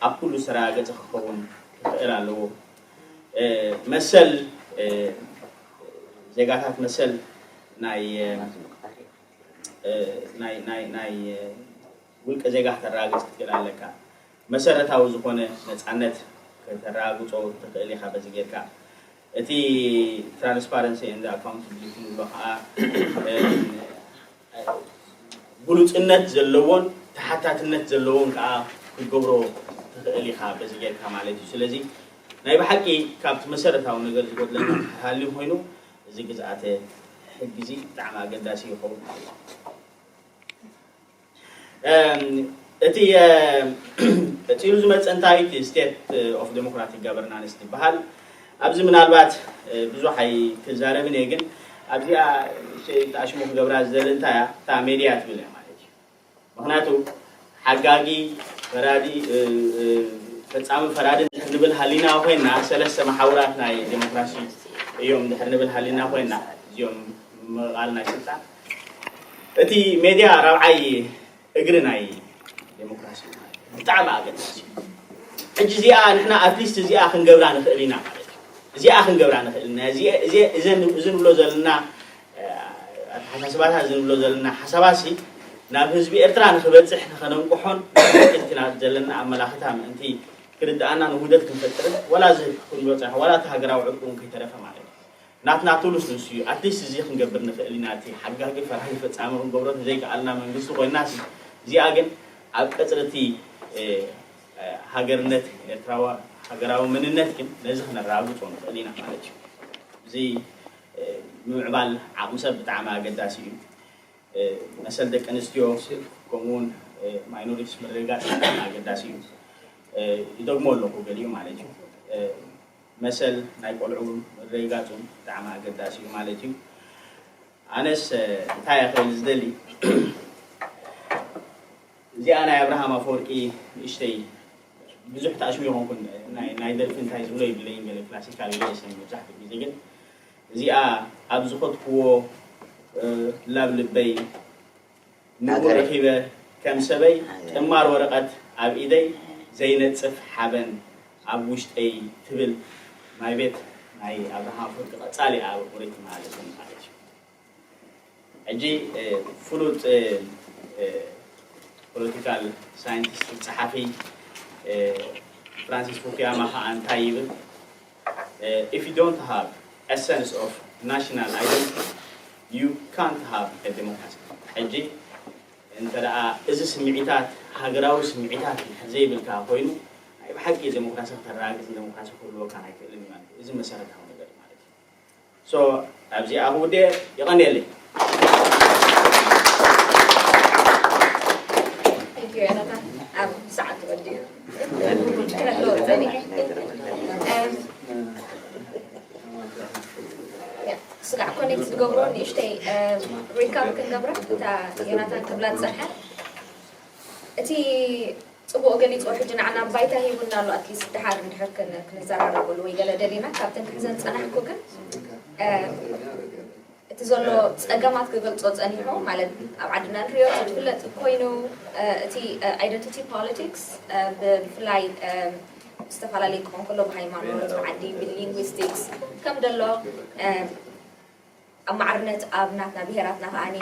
ኣብ ኩሉ ዝተረጋገፀ ክኸውን ክኽእል ኣለዎ። መሰል ዜጋታት መሰል ናይ ናይ ውልቀ ዜጋ ከተረጋግፅ ክትክእል ኣለካ። መሰረታዊ ዝኾነ ነፃነት ከተረጋግፆ ትኽእል ኢኻ በዚ ጌርካ። እቲ ትራንስፓረንሲ and ኣካውንታብሊቲ ንብሎ ከዓ ግሉፅነት ዘለዎን ተሓታትነት ዘለዎን ከዓ ክትገብሮ ትኽእል ኢኻ በዚ ጌርካ ማለት እዩ። ስለዚ ናይ ብሓቂ ካብቲ መሰረታዊ ነገር ዝጎድለና ሃልዩ ኮይኑ እዚ ግዝኣተ ሕጊ እዚ ብጣዕሚ ኣገዳሲ ይኸውን ማለት እዩ። እቲ ቀፂሉ ዝመፅእ እንታይ እቲ ስቴት ኦፍ ዴሞክራቲክ ጋቨርናንስ ዝበሃል ኣብዚ ምናልባት ብዙሕ ኣይክዛረብን እየ፣ ግን ኣብዚኣ ተኣሽሙ ክገብራ ዝደሊ እንታይ እያ እታ ሜድያ ትብል እያ ማለት እዩ። ምክንያቱ ሓጋጊ ፈራዲ ፈፃሚ ፈራዲ ንድሕር ንብል ሃሊና ኮይና ሰለስተ መሓውራት ናይ ዴሞክራሲ እዮም ንድሕር ንብል ሃሊና ኮይና እዚኦም ምቕቓል ናይ ስልጣን እቲ ሜድያ ራብዓይ እግሪ ናይ ዴሞክራሲ ብጣዕሚ ኣገዳሲ እዩ። ሕጂ እዚኣ ንሕና ኣትሊስት እዚኣ ክንገብራ ንኽእል ኢና ማለት እዩ። እዚኣ ክንገብራ ንኽእል ኢና። እዚ ንብሎ ዘለና ኣተሓሳስባታት እዚ ንብሎ ዘለና ሓሳባሲ ናብ ህዝቢ ኤርትራ ንክበፅሕ ንኸነንቅሖን እቲ ዘለና ኣመላኽታ ምእንቲ ክርድኣና ንውህደት ክንፈጥርን ዋላ እዚ ክንበፅሕ ዋላ እቲ ሃገራዊ ዕርቂ እውን ከይተረፈ ማለት እዩ። ናትና ቱሉስ ንሱ እዩ። ኣትሊስት እዚ ክንገብር ንኽእል ኢና። እቲ ሓጋጊ ፈራሂ ፈፃሚ ክንገብሮ ተዘይከኣልና መንግስቲ ኮይናሲ እዚኣ ግን ኣብ ቀፅሪ እቲ ሃገርነት ኤርትራዋ ሃገራዊ መንነት ግን ነዚ ክነረጋግፆ ንኽእል ኢና ማለት እዩ። እዚ ምምዕባል ዓቕሚ ሰብ ብጣዕሚ ኣገዳሲ እዩ። መሰል ደቂ ኣንስትዮ ከምኡውን ማይኖሪቲስ ምርግጋፅ ብጣዕሚ ኣገዳሲ እዩ። ይደግሞ ኣለኹ ገሊኡ ማለት እዩ። መሰል ናይ ቆልዑ ምርግጋፅ እውን ብጣዕሚ ኣገዳሲ እዩ ማለት እዩ። ኣነስ እንታይ ክብል ዝደሊ፣ እዚኣ ናይ ኣብርሃም ኣፈወርቂ ንእሽተይ ብዙሕ ተኣሽሙ ይኾንኩን ናይ ደርፊ እንታይ ዝብሎ ይብለይን ገለ ክላሲካል ገለ ስም መብዛሕትኡ ግዜ ግን እዚኣ ኣብ ዝኸድክዎ ላብ ልበይ ንቡ ረኺበ ከም ሰበይ ጥማር ወረቐት ኣብ ኢደይ ዘይነጽፍ ሓበን ኣብ ውሽጠይ ትብል ማይ ቤት ናይ ኣብርሃም ኣፈወርቂ ቀጻሊ ኣብ ቁሪት ማለት ማለት እዩ። ሕጂ ፍሉጥ ፖለቲካል ሳይንቲስት ጸሓፊ ፍራንሲስ ፉኩያማ ከዓ እንታይ ይብል? If you don't have a sense of national identity, you can't have a democracy. ሕጂ እንተ ደኣ እዚ ስምዒታት ሃገራዊ ስምዒታት እንድሕር ዘይብልካ ኮይኑ ናይ ብሓቂ ዴሞክራሲ ከተረጋግጽን ዴሞክራሲ ክህልወካን ኣይክእልን እዩ ማለት እዩ። እዚ መሰረታዊ ነገር ማለት እዩ። So ኣብዚኣ ክውድእ የቐንየለይ። Thank you ዮናታን ኣብ ሰዓት ወዲኡ ክነግሮ ጸኒሐ። ስጋዕ ኮኔክት ዝገብሮ ንእሽተይ ሪካፕ ክንገብራ እታ ዮናታን ክብላ ዝጸንሐ እቲ ጽቡቕ ገሊጽዎ ሕጂ ንዓና ባይታ ሂቡና ኣሎ ኣትሊስት ድሓር እንድሕር ክንዘራረበሉ ወይ ገለ ደሊና ካብተን ክሕዘን ዝጸናሕኩ ግን እቲ ዘሎ ጸገማት ክገልጾ ጸኒሑ ማለት ኣብ ዓድና ንሪኦ ዝፍለጥ ኮይኑ እቲ identity politics ብፍላይ ዝተፈላለዩ ክኾን ከሎ ብሃይማኖት ብዓዲ ብሊንግዊስቲክስ ከም ዘሎ ኣብ ማዕርነት ኣብ ናትና ብሄራትና ከዓኒ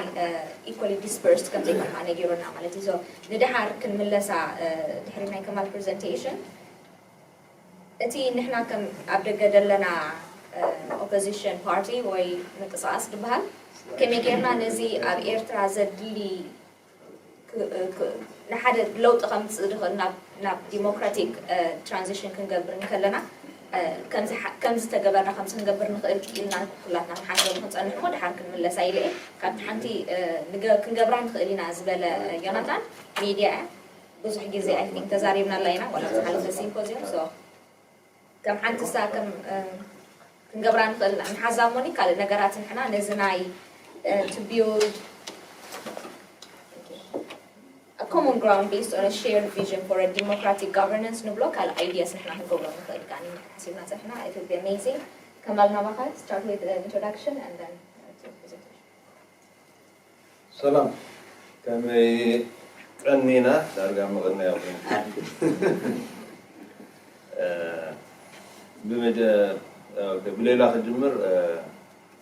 equally dispersed ከም ዘይኮነ ከዓ ነጊሩና ማለት እዩ። So ንደሓር ክንምለሳ ድሕሪ ናይ ከማል presentation እቲ ንሕና ከም ኣብ ደገ ዘለና opposition party ወይ ምንቅስቃስ ዝበሃል ከመይ ጌርና ነዚ ኣብ ኤርትራ ዘድሊ ንሓደ ለውጢ ከምፅእ ዝኽእል ናብ ዲሞክራቲክ ትራንዚሽን ክንገብር እንከለና ከምዚ ተገበርና ከምዚ ክንገብር ንኽእል ኢልና ኩላትና ንሓስበሉ ክንፀንሕ እሞ ድሓር ክንምለሳ ኢለ እየ። ካብቲ ሓንቲ ክንገብራ ንኽእል ኢና ዝበለ ዮናታን ሚድያ እያ። ብዙሕ ግዜ I think ተዛሪብናላ ኢና ዋላ ዝሓለፈ ሲምፖዚየም so ከም ሓንቲ ሳ ከም ክንገብራ ንኽእል ኢና ንሓዛ እሞኒ ካልእ ነገራት ንሕና ነዚ ናይ to build a common ground based on a shared vision for a democratic governance ንብሎ ካልእ ideas ንሕና ክንገብሮ ንኽእል ካ ሓሲብና ፀንሕና it would be amazing። ከማል ናባኻ start with introduction and then ሰላም ከመይ ቀኒና ዳርጋ ምቕናያ ኮይኑ ብመጀ ብሌላ ክጅምር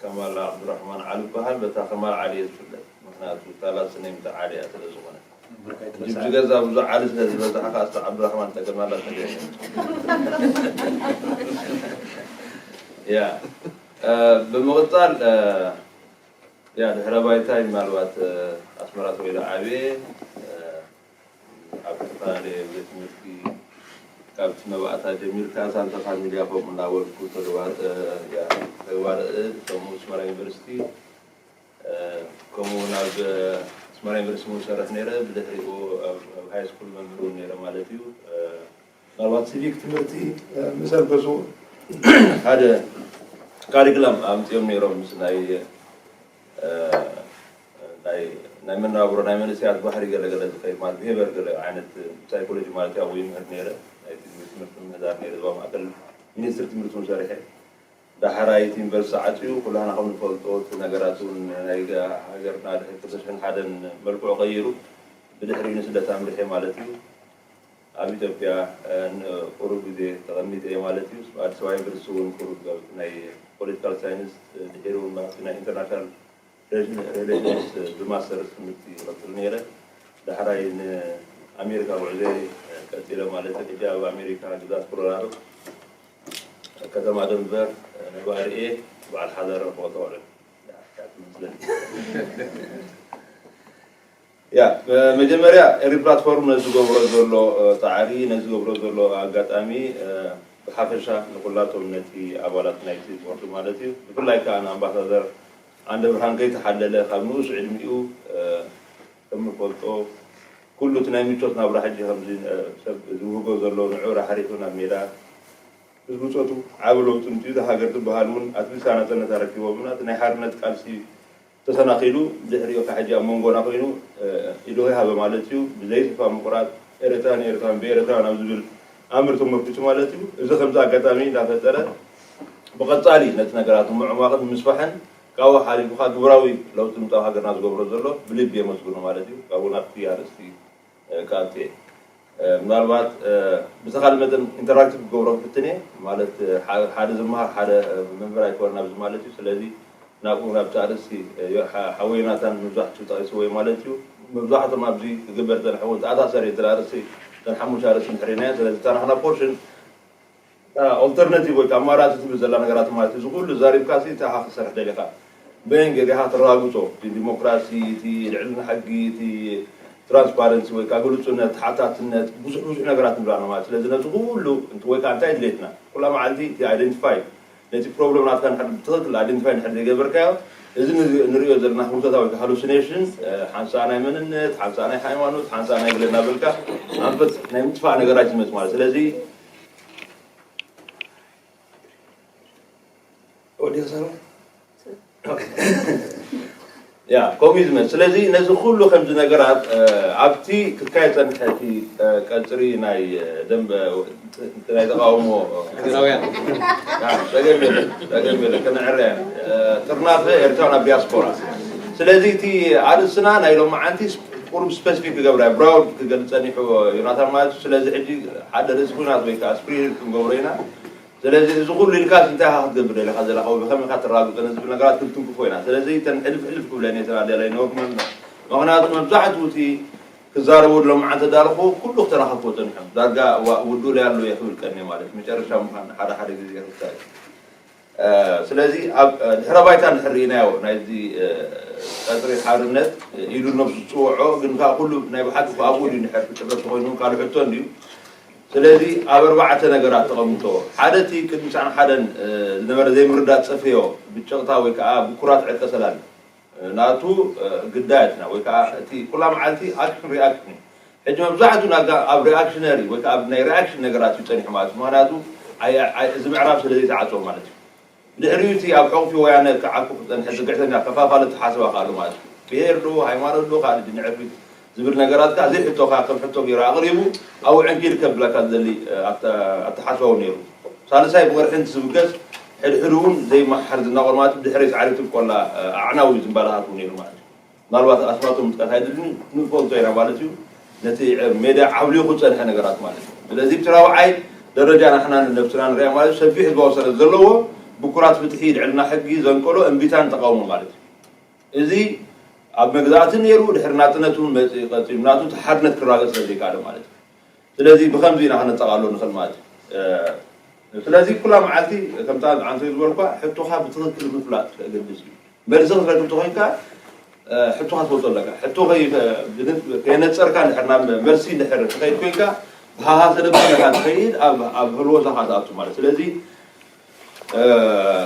ከማል ዓብዱራሕማን ዓሊ ይበሃል በታ ከማል ዓሊ እየ ዝፍለጥ ምክንያቱ ታላት ስነይ ምታ ዓሊ እያ ስለ ዝኾነ ጅብጅገዛ ብዙ ዓሊ ስለ ዝበዛሕ ከዓ ስተ ዓብዱራሕማን ተገማላ ተገ ያ ብምቕፃል ያ ድሕረ ባይታይ ምናልባት ኣስመራ ተወይደ ዓብየ ኣብ ዝተፈላለየ ቤት ትምህርቲ ካብቲ መባእታ ጀሚርካ ሳንታ ፋሚልያ ከምኡ እናበልኩ ተዋርእ ከምኡ ኣስመራ ዩኒቨርሲቲ ከምኡ እውን ኣብ ኣስመራ ዩኒቨርሲቲ እውን ሰርሕ ነይረ ብድሕሪኡ ኣብ ሃይ ስኩል መምህር እውን ነይረ ማለት እዩ። ምናልባት ሲቪክ ትምህርቲ ምስ ኣልገሱ ሓደ ካሪክለም ኣምፅኦም ነይሮም ምስ ናይ ናይ ናይ መናብሮ ናይ መንእሰያት ባህሪ ገለገለ ዝኸይድ ማለት ብሄበር ገለ ዓይነት ሳይኮሎጂ ማለት ኣብኡ ይምህር ነይረ ናይ ትምህርቲ ምህዳር ነይረ ዞባ ማእከል ሚኒስትሪ ትምህርቲ እውን ሰሪሐ ዳሕራይ እቲ ዩኒቨርሲቲ ዓፅዩ ኩላህና ከም ንፈልጦ እቲ ነገራት እውን ናይ ሃገርና ድሕሪ ክልተ ሽሕን ሓደን መልክዑ ቀይሩ ብድሕሪኡ ንስደት ኣምሪሐ ማለት እዩ ኣብ ኢትዮጵያ ንቁሩብ ግዜ ተቐሚጠ እየ ማለት እዩ። ኣዲስ ኣበባ ዩኒቨርሲቲ እውን ቁሩብ ኣብ ናይ ፖለቲካል ሳይንስ ድሒሩ እውን ኣብቲ ናይ ኢንተርናሽናል ሬሌሽንስ ብማስተርስ ትምህርቲ ይቐፅል ነይረ። ዳሕራይ ንኣሜሪካ ጉዕዞ ቀፂለ ማለት እዩ። ሕጂ ኣብ ኣሜሪካ ግዛት ኮሎራዶ ከተማ ደንቨር ነባሪ እየ። በዓል ሓዳር ኣቦ ተውዕል ትመስለኒ። ያ መጀመርያ ኤሪ ፕላትፎርም ነዚ ዝገብሮ ዘሎ ፃዕሪ ነዚ ዝገብሮ ዘሎ ኣጋጣሚ ብሓፈሻ ንኩላቶም ነቲ ኣባላት ናይቲ ቦርድ ማለት እዩ። ብፍላይ ከኣ ንኣምባሳደር ዓንደ ብርሃን ከይተሓለለ ካብ ንኡስ ዕድሚኡ፣ እ፣ ከም ንፈልጦ ኩሉ እቲ ናይ ምቾት ናብራ ሕጂ ከምዚ፣ እ፣ ሰብ ዝውህጎ ዘሎ ንዑ ራሕሪሑ ናብ ሜዳ ምስ ብጾቱ ዓቢ ለውጢ ምጽኡ፣ እዛ ሃገር ትበሃል እውን ኣትሊስት ናጽነታ ረኪቦ ብና እቲ ናይ ሓርነት ቃልሲ ተሰናኺሉ ድሕሪኡ ካብ ሕጂ ኣብ መንጎና ኮይኑ፣ እ፣ ኢዱ ከይሃበ ማለት እዩ። ብዘይ ተስፋ ምቁራጽ ኤርትራ ንኤርትራን ብኤርትራን ኣብ ዝብል ኣምር ተመርኪሱ ማለት እዩ። እዚ ከምዚ ኣጋጣሚ እንዳፈጠረ ብቐጻሊ ነቲ ነገራት ንምዕሟቕን ንምስፋሕን ካብኡ ሓሊፉ ከዓ ግብራዊ ለውጢ ምጻእ ሃገርና ዝገብሮ ዘሎ ብልቢ የመስግኖ ማለት እዩ። ካብኡ ናብቲ ኣርእስቲ፣ እ፣ ክኣቱ እየ። እ፣ ምናልባት፣ እ፣ ብተኻሊ መጠን ኢንተራክቲቭ ክገብሮ ክፍትን እየ። ማለት፣ እ፣ ሓ-፣ ሓደ ዝመሃር ሓደ፣ እ፣ መምህር ኣይኮነን ኣብዚ ማለት እዩ። ስለዚ ናብኡ ናብቲ ኣርእስቲ፣ እ፣ ዮ-፣ ሓ-፣ ሓወይ ናታን መብዛሕትኡ ጠቒስዎ እዩ ማለት እዩ። መብዛሕቶም ኣብዚ ክግበር ዝጸንሐ እውን ተኣሳሰሪ እቲ ኣርእስቲ፣ እተን ሓሙሽተ ኣርእስቲ እንድሕር ኢልናዮ። ስለዚ እታ ናትና ፖርሽን ኦልተርናቲቭ ወይ ከዓ ኣማራፂ ትብል ዘላ ነገራት ማለት እዩ። እዚ ኩሉ ዛሪብካ ሲ እንታይ ኢኻ ክትሰርሕ ደሊኻ? በየን ገዲኻ ትረጋግፆ? እቲ ዲሞክራሲ፣ እቲ ልዕልና ሕጊ፣ እቲ ትራንስፓረንሲ ወይ ከዓ ግሉፅነት፣ ተሓታትነት፣ ብዙሕ ብዙሕ ነገራት ንብላ ኣለና ማለት። ስለዚ ነዚ ኩሉ እንት-፣ ወይ ከዓ እንታይ ድሌትና? ኩላ መዓልቲ እቲ ኣይደንቲፋይ፣ ነቲ ፕሮብለም ናትካ እንድሕር ብትኽክል ኣይደንቲፋይ እንድሕር ዘይገበርካዮ፣ እዚ ንሪ-፣ ንሪኦ ዘለና ህውተታ ወይ ከዓ ሃሉሲኔሽን፣ እ፣ ሓንሳእ ናይ መንነት፣ ሓንሳእ ናይ ሃይማኖት፣ ሓንሳእ ናይ ገለ እናበልካ ኣንፈት ናይ ምጥፋእ ነገራት ይመፅ ማለት። ስለዚ ወዲ ሰሩ ያ ኮሚትመንት። ስለዚ ነዚ ኩሉ ከምዚ ነገራት፣ እ፣ ኣብቲ ክካየድ ጸንሐ እቲ፣ እ፣ ቀጽሪ ናይ፣ እ፣ ደንበ፣ እ፣ ናይ ተቃውሞ ሃገራውያን። ያ፣ ጸገም የለን፣ ጸገም የለን፣ ከነዕርያ ኢና። እ፣ ጥርናፈ ኤርትራውያን ኣብ ዲያስፖራ። ስለዚ እቲ ኣርእስትና ናይ ሎማዓንቲ ቁሩብ ስፐሲፊክ ክገብራ፣ ብራውድ ክገልጽ ጸኒሑ ዮናታን ማለት እዩ። ስለዚ ሕጂ ሓደ ርእሲ ኩናት ወይ ከዓ ስፕሪት ክንገብሮ ኢና። ስለዚ እዚ ኩሉ ኢልካስ እንታይ ኢኻ ክትገብር ደሊኻ ዘለኻ ወይ ብኸመይ ኢኻ ተረጋግጾ ነዚ ዝብል ነገራት ክንትንክፎ ኢና። ስለዚ እተን ሕልፍ ሕልፍ ክብለን እየ ተናደላይ ነበርኩ ማለት ነው። ምኽንያቱ መብዛሕትኡ እቲ ክዛረቡ ሎምዓንቲ እንዳልኹ ኩሉ ክተናኸፎ ጸኒሖም። ዳርጋ ዋ-፣ ውዱእ ላይ ኣሎ እየ ክብል ቀንየ ማለት መጨረሻ ምዃን ሓደ ሓደ ግዜ ክታይ። እ፣ ስለዚ ኣብ፣ እ፣ ድሕረ ባይታ እንድሕር ርኢናዮ ናይዚ፣ እ፣ ቀጽሪ ሓርነት፣ እ፣ ኢሉ ነብሱ ዝጽውዖ ግን ከዓ ኩሉ ናይ ብሓቂ ኣብኡ ድዩ እንድሕር ክጥረፍ ተኾይኑ ካልእ ሕቶ እንድዩ። ስለዚ ኣብ ኣርባዕተ ነገራት ተቐምጦ። ሓደ እቲ ቅድሚ ትስዓን ሓደን፣ እ፣ ዝነበረ ዘይምርዳእ ጸፍዮ ብጭቕታ ወይ ከዓ ብኩራት ዕርቀ ሰላም፣ እ፣ ናቱ፣ እ፣ ግዳያትና ወይ ከዓ እቲ ኩላ መዓልቲ ኣክሽን ሪኣክሽን እዩ። ሕጂ መብዛሕትኡ ናጋ ኣብ ሪኣክሽነሪ ወይ ከዓ ኣብ ናይ ሪኣክሽን ነገራት እዩ ጸኒሑ ማለት እዩ። ምኽንያቱ ኣይ-፣ ኣይ-፣ እዚ ምዕራፍ ስለ ዘይተዓጽወ ማለት እዩ። ድሕሪኡ እቲ ኣብ ሕቑፊ ወያነ ክዓኩ ክጸንሐ ዝግዕተኛ ከፋፋለ ተሓስባ ከኣሉ ማለት እዩ። ብሄር ዶ ሃይማኖት ዶ ካልእ ድንዕርፊት ዝብል ነገራት ከኣ ዘይሕቶኻ ከም ሕቶ ገይሩ ኣቕሪቡ ኣብኡ ዕንኪል ከብለካ ዝደሊ፣ እ፣ ኣተ-፣ ኣተሓስባ እውን ነይሩ። ሳልሳይ ብቕርሒ እንትዝብገስ ሕድሕዱ እውን ዘይመሓር ዝናቆር ማለት እዩ። ብድሕረይ ሳዕሪ ትብቆላ፣ እ፣ ኣዕናዊ ዝምባላታት እውን ነይሩ ማለት እዩ። ምናልባት ኣስማቶም ምጥቃስ ኣይደልን፣ ንፈልጦ ኢና ማለት እዩ። ነቲ ሜድያ ዓብሊቑ ዝጸንሐ ነገራት ማለት እዩ። ስለዚ ብቲ ራብዓይ ደረጃ ናሕና ንነብስና ንሪኣ ማለት እዩ። ሰፊሕ ህዝባዊ ሰረት ዘለዎ ብኩራት ፍትሒ፣ ልዕልና ሕጊ ዘንቀሎ እምቢታን ተቃውሞ ማለት እዩ። እዚ ኣብ መግዛእቲ ነይሩ፣ ድሕሪ ናጽነት እውን መጽ-፣ ቀጺሉ ናቱ እቲ ሓርነት ክራገጽ ስለ ዘይከኣለ ማለት እዩ። ስለዚ ብኸምዚ ኢና ከነጠቓሎ ንኽእል ማለት እዩ። እ፣ ስለዚ ኩላ መዓልቲ ከምታ ኣንተ ዝበልኳ ሕቶኻ ብትኽክል ምፍላጥ ከገድስ እዩ። መልሲ ክትረክብ ተኾይንካ፣ እ፣ ሕቶኻ ትፈልጦ ኣለካ። ሕቶ ከይ-፣ ከየነጸርካ እንድሕር ናብ መልሲ እንድሕር ትኸይድ ኮይንካ፣ ብሃሃ ተደቢርካ ትኸይድ፣ ኣብ፣ ኣብ ህልወታኻ ትኣቱ ማለት። ስለዚ፣ እ፣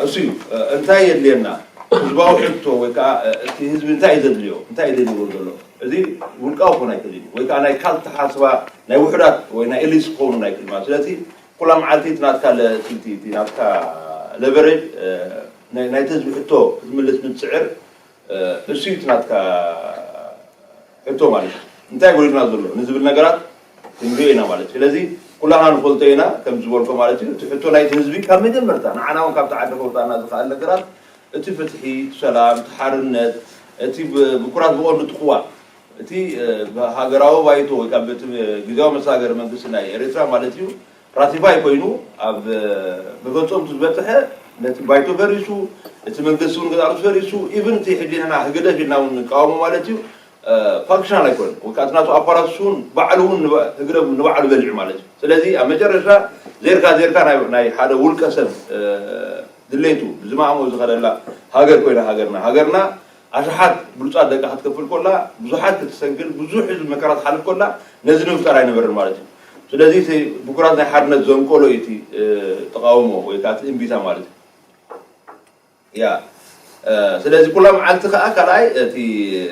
እሱ እዩ። እ፣ እንታይ የድልየና? ህዝባዊ ሕቶ ወይ ከዓ፣ እ፣ እቲ ህዝቢ እንታይ እዩ ዘድልዮ? እንታይ እዩ ደልይዎ ዘሎ? እዚ ውልቃዊ ክኾን ኣይክእል እዩ። ወይ ከዓ ናይ ካልእ ተሓስባ ናይ ውሑዳት ወይ ናይ ኤሊትስ ክኸውን ኣይክእል ማለት። ስለዚ ኩላ መዓልቲ እቲ ናትካ ለ-፣ እቲ፣ እቲ፣ እቲ ናትካ ለቨሬጅ፣ እ፣ ናይ፣ ናይቲ ህዝቢ ሕቶ ክትምልስ ምትስዕር፣ እ፣ እሱ እዩ እቲ ናትካ ሕቶ ማለት እዩ። እንታይ ጎዲልና ዘሎ ንዝብል ነገራት ክንሪኦ ኢና ማለት እዩ። ስለዚ ኩላና ንፈልጦ ኢና ከም ዝበልኮ ማለት እዩ። እቲ ሕቶ ናይቲ ህዝቢ ካብ መጀመርታ ንዓና እውን ካብ ተዓዲ ከውጣና ዝኽእል ነገራት እቲ ፍትሒ፣ እቲ ሰላም፣ እቲ ሓርነት፣ እቲ ብ-፣ ብኩራት ብቐንዱ እቲ ቅዋም፣ እቲ፣ እ፣ ሃገራዊ ባይቶ ወይ ካብ እቲ ግዜያዊ መሰጋገሪ መንግስቲ ናይ ኤርትራ ማለት እዩ ራቲፋይ ኮይኑ ኣብ፣ እ፣ መፈጸምቱ ዝበጽሐ ነቲ ባይቶ ፈሪሱ፣ እቲ መንግስቲ እውን ገዛእ ርእሱ ፈሪሱ፣ ኢቭን እቲ ሕጂ ንሕና ህግደፍ ኢልና እውን ንቃወሞ ማለት እዩ፣ እ፣ ፋንክሽናል ኣይኮነን። ወይ ከዓ እቲ ናቱ ኣፓራትስ እውን ባዕሉ እውን ንባ-፣ ህግደፍ ንባዕሉ በሊዑ ማለት እዩ። ስለዚ ኣብ መጨረሻ ዜርካ ዜርካ ናይ፣ ናይ ሓደ ውልቀ ሰብ፣ እ፣ ድሌቱ ብዝማእሞ ዝኸደላ ሃገር ኮይና ሃገርና፣ ሃገርና ኣሽሓት ብሉጻት ደቃ ክትከፍል ኮላ፣ ብዙሓት ክትሰንክል፣ ብዙሕ ህዝቢ መከራ ትሓልፍ ኮላ፣ ነዚ ንምፍጣር ኣይነበርን ማለት እዩ። ስለዚ እቲ ብኩራት ናይ ሓርነት ዘንቀሎ እዩ እቲ ተቃውሞ ወይ ከዓ እቲ እምቢታ ማለት እዩ። ያ ስለዚ ኩላ መዓልቲ ከዓ ካልኣይ እቲ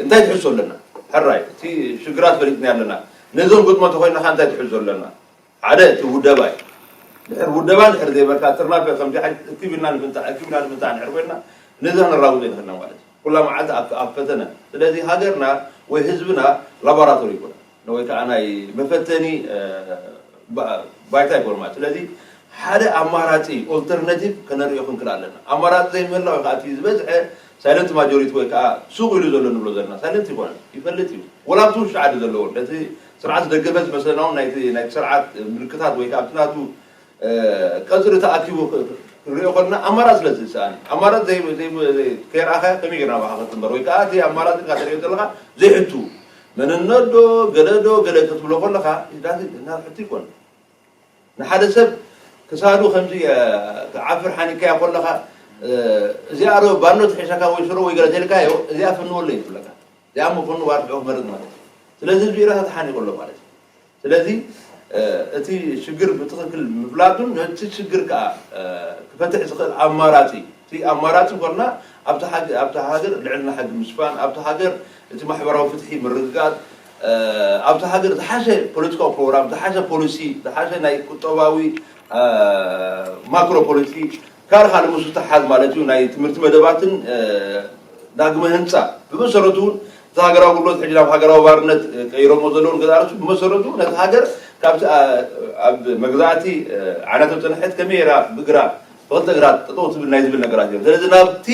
እንታይ ትሕዞ ኣለና? ሕራይ እቲ ሽግራት ፈሊጥና ኣለና። ነዞም ግጥሞ ተኮይንካ እንታይ ትሕዞ ኣለና? ሓደ እቲ ውደባ እዩ። ድሕር ውደባ ድሕር ዘይበልካ ጥርናፈ ከምዚ ሓ እክብ ኢልና ንምንታ እክብ ኢና ንምንታ ንሕር ኮይና ነዚ ነራውጦ ይንክልና ማለት እዩ። ኩላ መዓልቲ ኣብ ኣብ ፈተነ። ስለዚ ሃገርና ወይ ህዝብና ላቦራቶሪ ይኮነ ወይ ከዓ ናይ መፈተኒ ባይታ ይኮን ማለት። ስለዚ ሓደ ኣማራፂ ኦልተርናቲቭ ከነሪኦ ክንክል ኣለና። ኣማራፂ ዘይምህላው ከዓ እቲ ዝበዝሐ ሳይለንት ማጆሪቲ ወይ ከዓ ሱቅ ኢሉ ዘሎ ንብሎ ዘለና ሳይለንት ይኮነ ይፈልጥ እዩ። ወላ ኣብቲ ውሽጢ ዓዲ ዘለዎ ነቲ ስርዓት ዝደገፈ ዝመስለና እውን ናይቲ ናይቲ ስርዓት ምልክታት ወይ ከዓ ኣብቲ ናቱ ቀፅሪ ተኣኪቡ ክንሪኦ ከለና ኣማራፂ ስለ ዝሰኣን ኣማራፂ ከይረኣኻ ከመይ ጌርና ባኻ ክትንበር ወይ ከዓ እቲ ኣማራፂ ኢልካ ተሪኦ ዘለካ ዘይሕቱ መንነዶ ገለዶ ገለ ክትብሎ ከለካ ናብ ሕቱ ይኮን ንሓደ ሰብ ክሳዱ ከምዚ ዓፍር ሓኒካያ ከለካ እዚኣ ዶ ባኖ ትሒሰካ ወይ ሽሮ ወይ ገለ ተልካዮ እዚኣ ፍንወለይ ትብለካ እዚኣ ምኮኑ ዋርድዑ ክመርጥ ማለት እዩ ስለዚ ህዝቢ ኢራታ ተሓኒቁ ኣሎ ማለት እዩ ስለዚ እቲ ሽግር ብትክክል ምፍላጡን ነቲ ሽግር ከዓ ክፈትሕ ዝኽእል ኣማራፂ እቲ ኣማራፂ ኮና ኣብቲ ሃገር ልዕልና ሕጊ ምስፋን ኣብቲ ሃገር እቲ ማሕበራዊ ፍትሒ ምርግጋፅ ኣብቲ ሃገር ዝሓሸ ፖለቲካዊ ፕሮግራም ዝሓሸ ፖሊሲ ዝሓሸ ናይ ቁጠባዊ ማክሮ ፖሊሲ ካልእ ካልእ ምስ ዝተሓዝ ማለት እዩ ናይ ትምህርቲ መደባትን ዳግመ ህንፃ ብመሰረቱ እውን እቲ ሃገራዊ ኣገልግሎት ሕጂ ናብ ሃገራዊ ባርነት ቀይሮሞ ዘለውን ገዛርሱ ብመሰረቱ ነቲ ሃገር ካብቲ ኣብ መግዛእቲ ዓናቶ ፀንሐት ከመይ ራ ብግራ ብክልተ ግራ ጠጠው ትብል ናይ ዝብል ነገራት እዮም ስለዚ ናብቲ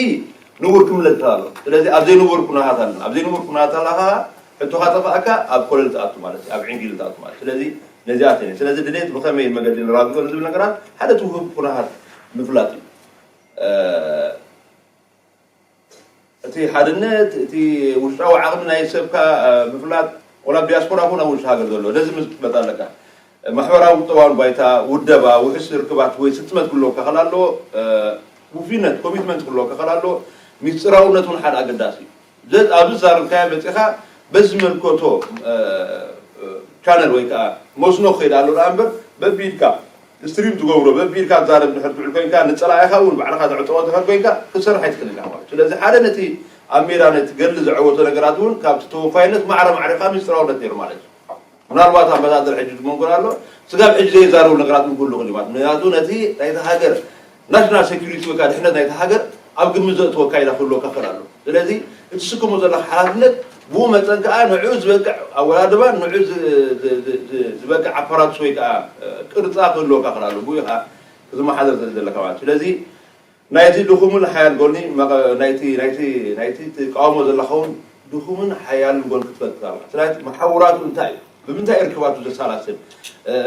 ንቡር ክምለስ ይኽእል ኣሎ ስለዚ ኣብ ዘይንቡር ኩነታት ኣለና ኣብ ዘይንቡር ኩነታት ኣለካ ሕቶካ ጠፋእካ ኣብ ኮለል ትኣቱ ማለት እዩ ኣብ ዕንጊል ትኣቱ ማለት ስለዚ ነዚኣ ተነ ስለዚ ድሌት ብከመይ መገዲ ንራግዞ ዝብል ነገራት ሓደ ትውህብ ኩነታት ምፍላጥ እዩ እቲ ሓድነት እቲ ውሽጣዊ ዓቕሚ ናይ ሰብካ ምፍላጥ ወላ ዲያስፖራ ኩን ኣብ ውሽጢ ሃገር ዘሎ ነዚ ምስ ክትመጣ ኣለካ ማሕበራዊ ቁጠባውን ባይታ ውደባ ውሕስ ርክባት ወይ ስጥመት ክህልወካ ከላሎ ውፊነት ኮሚትመንት ክህልወካ ከላሎ ሚስጥራውነት እውን ሓደ ኣገዳሲ እዩ ኣብዚ ዝዛረብካዮ መፂኻ በዚ ዝመልከቶ ቻነል ወይ ከዓ መስኖ ክኸይድ ኣሎ ደኣ እምበር በቢድካ ስትሪም ትገብሮ በቢድካ ትዛረብ ድሕር ትውዕል ኮይንካ ንፀላኢኻ እውን ባዕልኻ ተዕፀዎ ድሕር ኮይንካ ክትሰርሕ ኣይትኽእል ኢኻ ማለት ስለዚ ሓደ ነቲ ኣብ ሜዳ ነቲ ገድሊ ዘዐወቶ ነገራት እውን ካብቲ ተወፋይነት ማዕረ ማዕሪኻ ሚስጥራውነት ነይሩ ማለት እዩ ምናልባት ኣምባሳደር ሕጂ ዝመንጎን ኣሎ ስጋብ ሕጂ ዘይዛረቡ ነገራት ምክሉ ክሊማት ምክንያቱ ነቲ ናይቲ ሃገር ናሽናል ሴኩሪቲ ወይ ከዓ ድሕነት ናይቲ ሃገር ኣብ ግምት ዘእትወ ኣካይዳ ክህልወካ ክእል ኣሎ ስለዚ እቲ ስክሞ ዘለካ ሓላፍነት ብኡ መጠን ከዓ ንዕኡ ዝበቅዕ ኣወዳድባ ንዕኡ ዝበቅዕ ኣፓራትስ ወይ ከዓ ቅርፃ ክህልወካ ክእል ኣሎ ብኡ ከዓ ክትመሓደር ዘለ ዘለካ ማለት ስለዚ ናይቲ ድኹምን ሓያል ጎኒ ናይቲ ናይቲ ናይቲ ትቃወሞ ዘለኸውን ድኹምን ሓያልን ጎን ክትፈልጥ ኣለካ ስለዚ መሓውራቱ እንታይ እዩ ብምንታይ እርክባቱ ዘሳላስል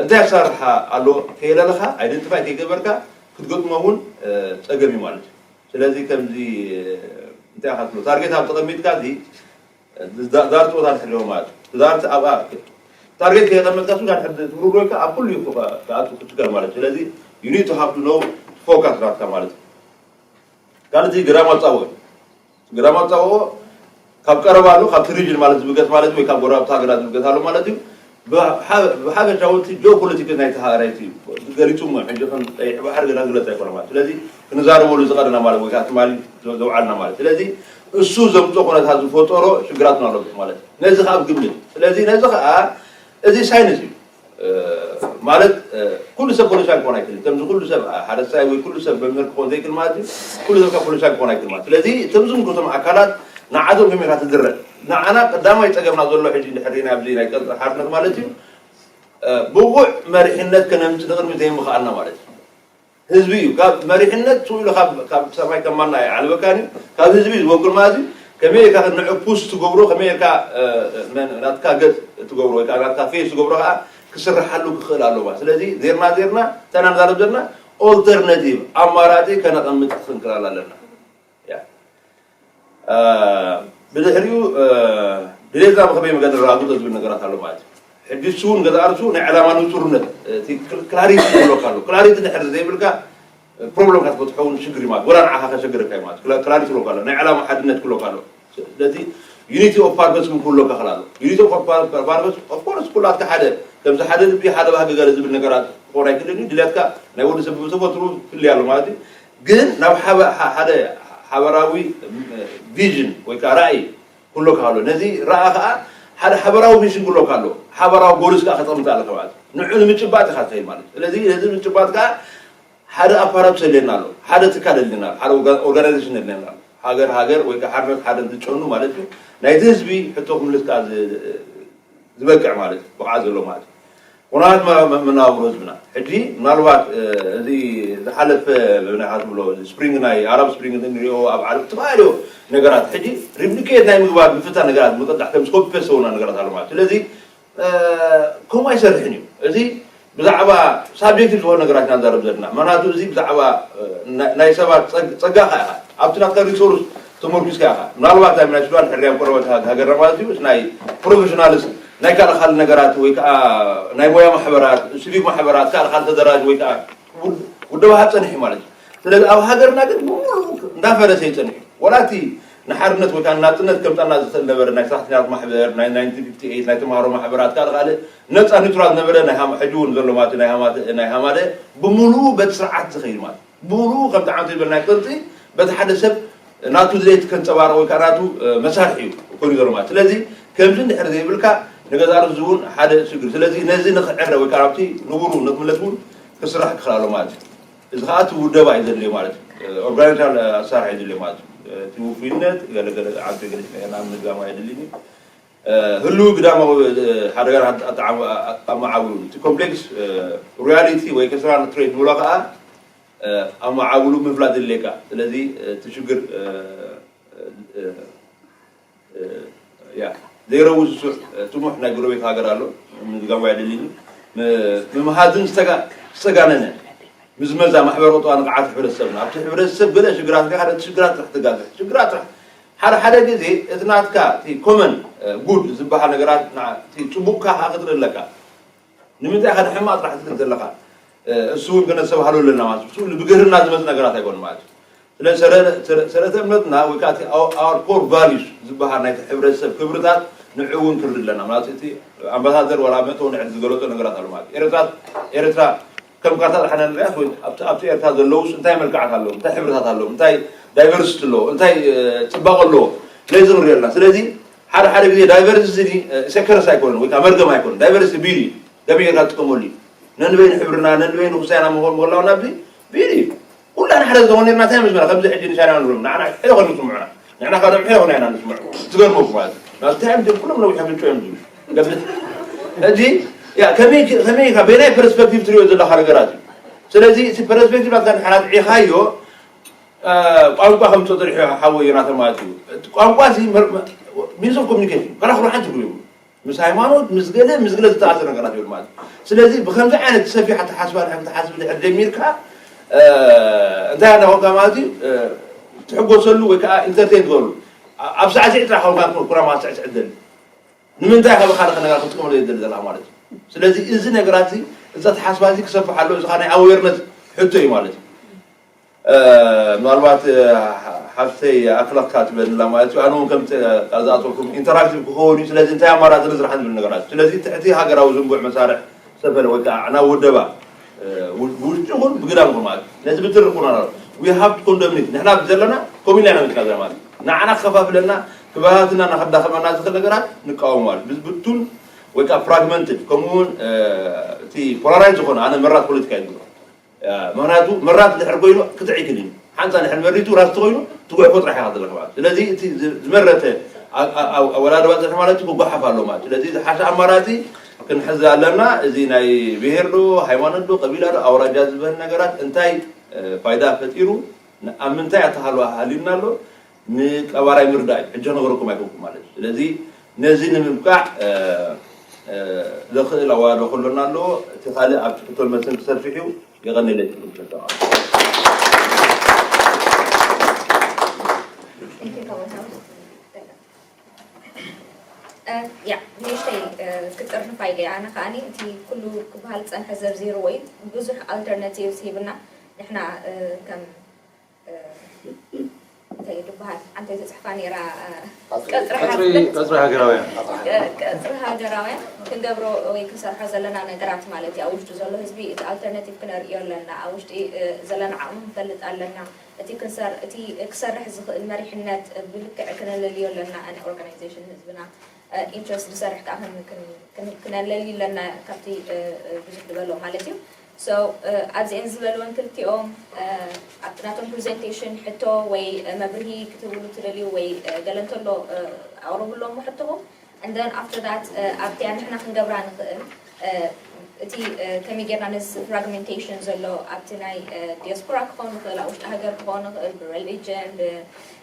እንታይ ኣሰራርሓ ኣሎ ከየለለካ ኣይደንቲፋይ ከይገበርካ ክትገጥሞ እውን ፀገም እዩ ማለት እዩ ስለዚ ከምዚ እንታይ ኢኻ ትብሎ ታርጌት ኣብ ተቐሚጥካ እዚ ዛር ፀወታ ንሕልዎ ማለት እዩ ዛር ኣብኣ ታርጌት ከየቐመጥካ ሱዳን ሕድ ትውርዶ ኢልካ ኣብ ኩሉ እዩ ክኣቱ ክትገር ማለት እዩ ስለዚ you need to have to know focus ናትካ ማለት እዩ ካልእ እቲ ግራም ኣጻውኦ ግራም ኣጻውኦ ካብ ቀረባ ኣሎ ካብቲ ሪጅን ማለት ዝብገት ማለት ወይ ካብ ጎረባብቲ ሃገራት ዝብገት ኣሎ ማለት እዩ ብሓፈሻዊ እቲ ጂኦፖለቲክስ ናይቲ ሃገር ናይቲ ገሊጹ እሞ ሕጂ ከም ቀይሕ ባሕሪ ገና ግለጽ ኣይኮነ ማለት ስለዚ ክንዛረበሉ ዝቐደና ማለት ወይ ከዓ ትማሊ ዘውዓልና ማለት ስለዚ እሱ ዘምፅኦ ኩነታት ዝፈጠሮ ሽግራትና ኣሎ ማለት ነዚ ከዓ ግምት ስለዚ ነዚ ከዓ እዚ ሳይንስ እዩ ማለት ኩሉ ሰብ ፖለቲካ ክኾን ኣይክእል ከምዚ ኩሉ ሰብ ሓረስታይ ወይ ኩሉ ሰብ መምህር ክኾን ዘይክእል ማለት እዩ ኩሉ ሰብ ካብ ፖለቲካ ክኾን ኣይክእል ማለት ስለዚ እቶም ዝምልከቶም ኣካላት ንዓቶም ከመይ ኢኻ ትድረ ንዓና ቀዳማይ ፀገምና ዘሎ ሕጂ እንድሕር ሪና ኣብዚ ናይ ቀፅሪ ሓርነት ማለት እዩ ብቑዕ መሪሕነት ከነምፅ ንቅድሚ ዘይምኽኣልና ማለት እዩ ህዝቢ እዩ ካብ መሪሕነት ስኡ ኢሉ ካብ ሰማይ ከማና ኣይዓልበካን እዩ ካብ ህዝቢ እዩ ዝበቁል ማለት እዩ ከመይ ኢልካ ንዕ ፑስ ትገብሮ ከመይ ኢልካ ናትካ ገፅ ትገብሮ ወይ ናትካ ፌስ ትገብሮ ከዓ ክስርሓሉ ክኽእል ኣለዋ ስለዚ ዜርና ዜርና እንታይ ኢና ንዛረብ ዘለና ኦልተርናቲቭ ኣማራፂ ከነቐምጥ ክንክላል ኣለና ብድሕሪኡ ድሌትና ብኸመይ መገዲ ረጋግፆ ዝብል ነገራት ኣሎ ማለት እዩ ሕጂ እሱ እውን ገዛ ርሱ ናይ ዕላማ ንፁርነት ክላሪቲ ይብለካ ኣሎ ክላሪቲ ድሕር ዘይብልካ ፕሮብለምካ ትፈትሖ እውን ሽግር እዩ ማለት ወላ ንዓኻ ከሸግረካ እዩ ማለት ክላሪቲ ክህልወካ ኣሎ ናይ ዕላማ ሓድነት ክህልወካ ኣሎ ስለዚ ዩኒቲ ኦፍ ፓርፐስ እውን ክህልወካ ክእል ኣሎ ዩኒቲ ኦፍ ፓርፐስ ኦፍኮርስ ኩላትካ ሓደ ከምዚ ሓደ ልቢ ሓደ ባህጊ ገለ ዝብል ነገራት ክኾን ኣይክእልን እዩ። ድልያትካ ናይ ወዲ ሰብ ብተፈጥሩ ፍልይ ኣሎ ማለት እዩ። ግን ናብ ሓደ ሓበራዊ ቪዥን ወይ ከዓ ራእይ ክህሎካ ኣሎ። ነዚ ረኣ ከዓ ሓደ ሓበራዊ ቪዥን ክህሎካ ኣሎ። ሓበራዊ ጎልስ ከዓ ከጠምታ ኣለካ ማለት እዩ። ንዑ ንምጭባጥ ኢካ ትኸይድ ማለት እዩ። ስለዚ ነዚ ንምጭባጥ ከዓ ሓደ ኣፓራትስ የድልየና ኣሎ፣ ሓደ ትካል የድልየና ኣሎ፣ ሓደ ኦርጋናይዜሽን የድልየና ኣሎ። ሃገር ሃገር ወይ ከዓ ሓርነት ሓደ እንትጨኑ ማለት እዩ። ናይቲ ህዝቢ ሕቶ ክምልስ ከዓ ዝበቅዕ ማለት እዩ፣ ብቕዓት ዘለዎ ማለት እዩ። ኩነታት መናብሮ ህዝብና ሕጂ ምናልባት እዚ ዝሓለፈ ብናይካ ትብሎ ስፕሪንግ ናይ ኣረብ ስፕሪንግ ንሪኦ ኣብ ዓለም ዝተፈላለዩ ነገራት ሕጂ ሪፕሊኬት ናይ ምግባር ምፍታ ነገራት ምቅዳሕ ከም ስኮፕ ፔስት ነገራት ኣሎ ማለት ስለዚ ከምኡ ኣይሰርሕን እዩ። እዚ ብዛዕባ ሳብጀክቲቭ ዝኾነ ነገራት ኢና ንዛረብ ዘለና። ምክንያቱ እዚ ብዛዕባ ናይ ሰባት ጸጋ ካ ኢኻ ኣብቲ ናትካ ሪሶርስ ተመርኪስካ ኢኻ። ምናልባት ኣብ ናይ ሱዳን ሕርያ ቆረበት ሃገርና ማለት እዩ ናይ ፕሮፌሽናልስ ናይ ካልእ ካልእ ነገራት ወይ ከዓ ናይ ሞያ ማሕበራት ሲቪክ ማሕበራት ካልእ ካልእ ተደራጅ ወይ ከዓ ውደባ ሃብ ጸኒሕ ማለት እዩ። ስለዚ ኣብ ሃገርና ግን ብሙሉ እንዳፈረሰ ይጸኒሕ ወላ እቲ ንሓርነት ወይ ከዓ ናጽነት ከምጣና ዝኽእል ነበረ ናይ ሰራሕተኛታት ማሕበር ናይ ናይንቲን ፊፍቲ ኤይት ናይ ተማሃሮ ማሕበራት ካልእ ካልእ ነፃ ኒውትራል ነበረ ናይ ሃማ ሕጂ እውን ዘሎ ማለት ናይ ሃማ ናይ ሃማደ ብምሉኡ በቲ ስርዓት ዝኸይድ ማለት ብምሉኡ ከምቲ ዓመት ይበል ናይ ቅርፂ በቲ ሓደ ሰብ ናቱ ድሌት ከንፀባርቕ ወይ ከዓ ናቱ መሳርሒ እዩ ኮይኑ ዘሎ ማለት ስለዚ ከምዚ እንድሕር ዘይብልካ ንገዛ ርእሱ እውን ሓደ ሽግር ስለዚ ነዚ ንክዕረ ወይ ከዓ ናብቲ ንቡሩ ንክምለስ እውን ክስራሕ ክኽእል ኣሎ ማለት እዩ እዚ ከዓ እቲ ውደባ እዩ ዘድልዮ ማለት እዩ ኦርጋኒዛል ኣሰራርሓ እዩ ዘድልዮ ማለት እዩ እቲ ውፉይነት ገለገለ ዓዲ ገለ ናብ ምግዛም ኣየድልይን እዩ ህልው ግዳማዊ ሓደጋን ኣመዓብሉ እቲ ኮምፕሌክስ ሪያሊቲ ወይ ከስራ ትሬት ንብሎ ከዓ ኣመዓብሉ ምፍላጥ የድልየካ ስለዚ እቲ ሽግር ያ ዘይረዊ ስሱዕ ጥሙሕ ናይ ጎረቤት ሃገር ኣሎ ምዝጋሙ ኣይደልይን ምምሃዝን ዝተጋነነ ምዝመዛ ማሕበረ ቁጠባ ንቕዓት ሕብረተሰብና ኣብቲ ሕብረተሰብ ገለ ሽግራት ከ ሓደ ሽግራት ጥራሕ ትጋፍሕ ሽግራት ጥራሕ ሓደ ሓደ ግዜ እቲ ናትካ እቲ ኮመን ጉድ ዝበሃል ነገራት ጽቡቕካ ከዓ ክትርኢ ኣለካ ንምንታይ ሓደ ሕማቕ ጥራሕ ትርኢ ዘለካ እሱ እውን ከነስተባህሎ ኣለና ማለት እሱ ብግህርና ዝመፅ ነገራት ኣይኮን ማለት እዩ ስለ ሰረተ እምነትና ወይ ከዓ our core values ዝበሃል ናይቲ ሕብረተሰብ ክብርታት ንዑ እውን ክርኢ ኣለና ማለት እቲ ኣምባሳደር ዋላ መእተው ንዕድ ዝገለፆ ነገራት ኣሎ ማለት ኤርትራ ኤርትራ ከም ካርታ ዝሓና ንሪኣስ ወይ ኣብቲ ኤርትራ ዘለውስ እንታይ መልክዓት ኣለዎ እንታይ ሕብርታት ኣለዎ እንታይ ዳይቨርሲቲ ኣለዎ እንታይ ፅባቐ ኣለዎ ስለዚ ንሪኦ ኣለና ስለዚ ሓደ ሓደ ግዜ ዳይቨርሲቲ እዚ ሰከረስ ኣይኮነን ወይ ከዓ መርገም ኣይኮነን ዳይቨርሲቲ ቢሪ ከመይ ጌርካ ትጥቀመሉ እዩ ነንበይን ሕብርና ነንበይን ንክሳይና ምኾን ሞላው ናብዚ ቢሪ ኩላና ሓደ ዝኾን ኔርና እንታይ መስመራ ከምዚ ሕጂ ንሻና ንብሎም ንዓና ሕደ ኾን ንስምዑና ንሕና ካብ ሕደ ኾን ኢና ንስምዑ ትገርመኩም ማለት ናብዚ እንታይ እዮም ኩሎም ነዊሕ ምንጮ እዮም ዝብሉ ገብት ሕጂ ያ ከመይ ከመይ ኢኻ በናይ ፐርስፔክቲቭ ትሪኦ ዘለኻ ነገራት እዩ ስለዚ እቲ ፐርስፔክቲቭ ናትካ ንሓና ጥዒኻዮ ቋንቋ ከም ተጥርሑ ሓወ ዮናተ ማለት እዩ ቋንቋ ሚንስ ኦፍ ኮሚኒኬሽን ከራኽሩ ሓንቲ ትግሉ ምስ ሃይማኖት ምስ ገለ ምስ ገለ ዝተኣሰረ ነገራት ይብል ማለት ስለዚ ብከምዚ ዓይነት ሰፊሕ ኣተሓስባ ድሕር ክትሓስብ ድሕር ጀሚርካ እንታይ ኣናኾንካ ማለት እዩ ትሕጎሰሉ ወይ ከዓ ኢንተርቴን ትገብሩ ኣብ ሳዕስዒ ጥራሕ ከውካ ኩራማ ሳዕስዒ ትደሊ ንምንታይ ካብ ካልእ ነገር ክትጥቀመሉ የደሊ ዘለካ ማለት እዩ ስለዚ እዚ ነገራት እዚ እዚ ኣተሓስባ እዚ ክሰፍሕ ኣሎ እዚ ናይ ኣዌርነት ሕቶ እዩ ማለት እዩ ምናልባት ሓፍተይ ኣክለካ ትበልላ ማለት እዩ ኣነ እውን ከምቲ ዝኣተኩም ኢንተራክቲቭ ክኸውን እዩ ስለዚ እንታይ ኣማራፂ ንስራሕ ዝብል ነገራት ስለዚ ትሕቲ ሃገራዊ ዝንቡዕ መሳርሕ ዝተፈለ ወይ ከዓ ናብ ውደባ ብውሽጢ ይኹን ብግዳም ይኹን ማለት ነዚ ብትሪ ኩና we have to condemn ንሕና ዘለና ኮሚና ኢና ንካ ማለት ንዓና ክከፋፍለና ክበታትና ናከዳኸመና ዝኽእል ነገራት ንቃወም ማለት ብቱን ወይ ከዓ ፍራግመንትድ ከምኡ እውን እቲ ፖላራይዝ ዝኾነ ኣነ መራት ፖለቲካ ይዝሮ ምክንያቱ መራት ድሕር ኮይኑ ክትዕ ይክእል እዩ ሓንሳ ድሕር መሪቱ ራስቲ ኮይኑ ትጉዕፎ ጥራሕ ኢካ ዘለካ ማለት ስለዚ እቲ ዝመረተ ኣወዳድባ ፅንሒ ማለት ክጓሓፍ ኣሎ ማለት ስለዚ ዝሓሸ ኣማራፂ ክንሕዝ ኣለና እዚ ናይ ብሄር ዶ ሃይማኖት ዶ ቀቢላ ዶ ኣውራጃ ዝበሃል ነገራት እንታይ ፋይዳ ፈጢሩ ኣብ ምንታይ ኣተሃልዋ ሃልዩና ኣሎ ንቀባራይ ምርዳእ እዩ ሕጂ ነገረኩም ኣይኮንኩም ማለት እዩ ስለዚ ነዚ ንምብቃዕ ዘኽእል ኣዋዶ ከሎና ኣለዎ እቲ ካልእ ኣብ ትሕቶ መስን ክሰፍሕ እዩ የቐንለይ ያ ንእሽተይ ክጥርንፋ ኢለ ኣነ ከዓኒ እቲ ኩሉ ክበሃል ዝፀንሐ ዘርዚርዎ እዩ ብዙሕ ኣልተርናቲቭስ ሂብና ንሕና ከም እንታይ እዩ ዝበሃል ተፅሕፋ ነይራ። ቀፅሪ ቀፅሪ ሃገራውያን። ቀፅሪ ሃገራውያን ክንገብሮ ወይ ክንሰርሖ ዘለና ነገራት ማለት እዩ። ኣብ ውሽጡ ዘሎ ህዝቢ እቲ ኣልተርናቲቭ ክነርእዮ ኣለና። ኣብ ውሽጢ ዘለና ዓቕሚ ክንፈልጥ ኣለና። እቲ ክንሰር እቲ ክሰርሕ ዝኽእል መሪሕነት ብልክዕ ክነለልዮ ኣለና። ኣን ኦርጋናይዜሽን ህዝብና ኢንትረስት ዝሰርሕ ከዓ ክነለሊ ኣለና። ካብቲ ብዙሕ ዝበሎ ማለት እዩ። So ኣብዚአን ዝበልወን ክልቲኦም ኣብቲ ናቶም ፕሬዘንቴሽን ሕቶ ወይ መብርሂ ክትብሉ ትደልዩ ወይ ገለ እንተሎ ኣቕርብሎም ሕቶኹም። And then after that ኣብቲ ንሕና ክንገብራ ንኽእል እቲ ከመይ ጌርና ነዚ ፍራግሜንቴሽን ዘሎ ኣብቲ ናይ ዲያስፖራ ክኸውን ንኽእል፣ ኣብ ውሽጢ ሃገር ክኸውን ንኽእል፣ ብሬሊጅን፣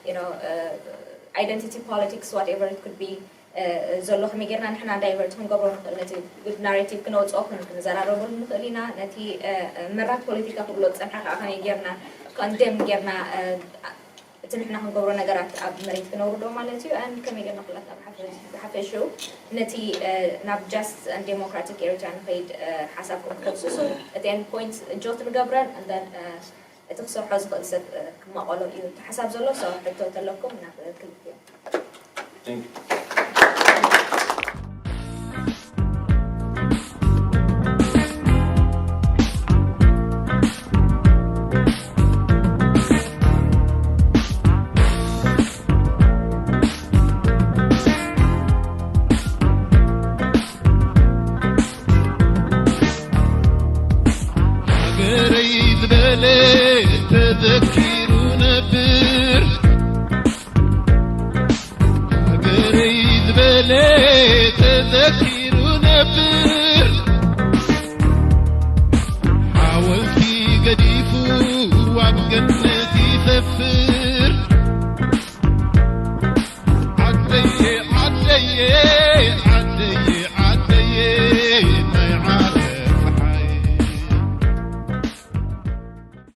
ብኣይደንቲቲ ፖለቲክስ፣ whatever it could be ዘሎ ከመይ ጌርና ንሕና ዳይቨርት ክንገብሮ ንኽእል፣ ነቲ ጉድ ናሬቲቭ ክነውፅኦ ክንዘራረበሉ ንኽእል ኢና። ነቲ መራት ፖለቲካ ክብሎ ዝፀንሐ ከዓ ከመይ ጌርና ኮንደም ጌርና እቲ ንሕና ክንገብሮ ነገራት ኣብ መሬት ክነውርዶ ማለት እዩ። And ከመይ ጌርና ኩላትና ብሓፈሽኡ ነቲ ናብ ጃስት and ዴሞክራቲክ ኤሪትራ ንኸይድ ሓሳብኩም ክተፍስሱ እቲ ኤንድ ፖይንት ጆት ንገብረን። And then እቲ ክሰርሖ ዝኽእል ሰብ ክማቐሎ እዩ እቲ ሓሳብ ዘሎ። So ሕቶ ተለኩም ናብ ክልቲኦም። ሃገረይ ዝበለ ተዘኪሩ ነብር፣ ሃገረይ ዝበለ ተዘኪሩ ነብር፣ ሓወልቲ ገዲፉ ኣብ ገነት ይሰፍር። ዓደየ ዓደየ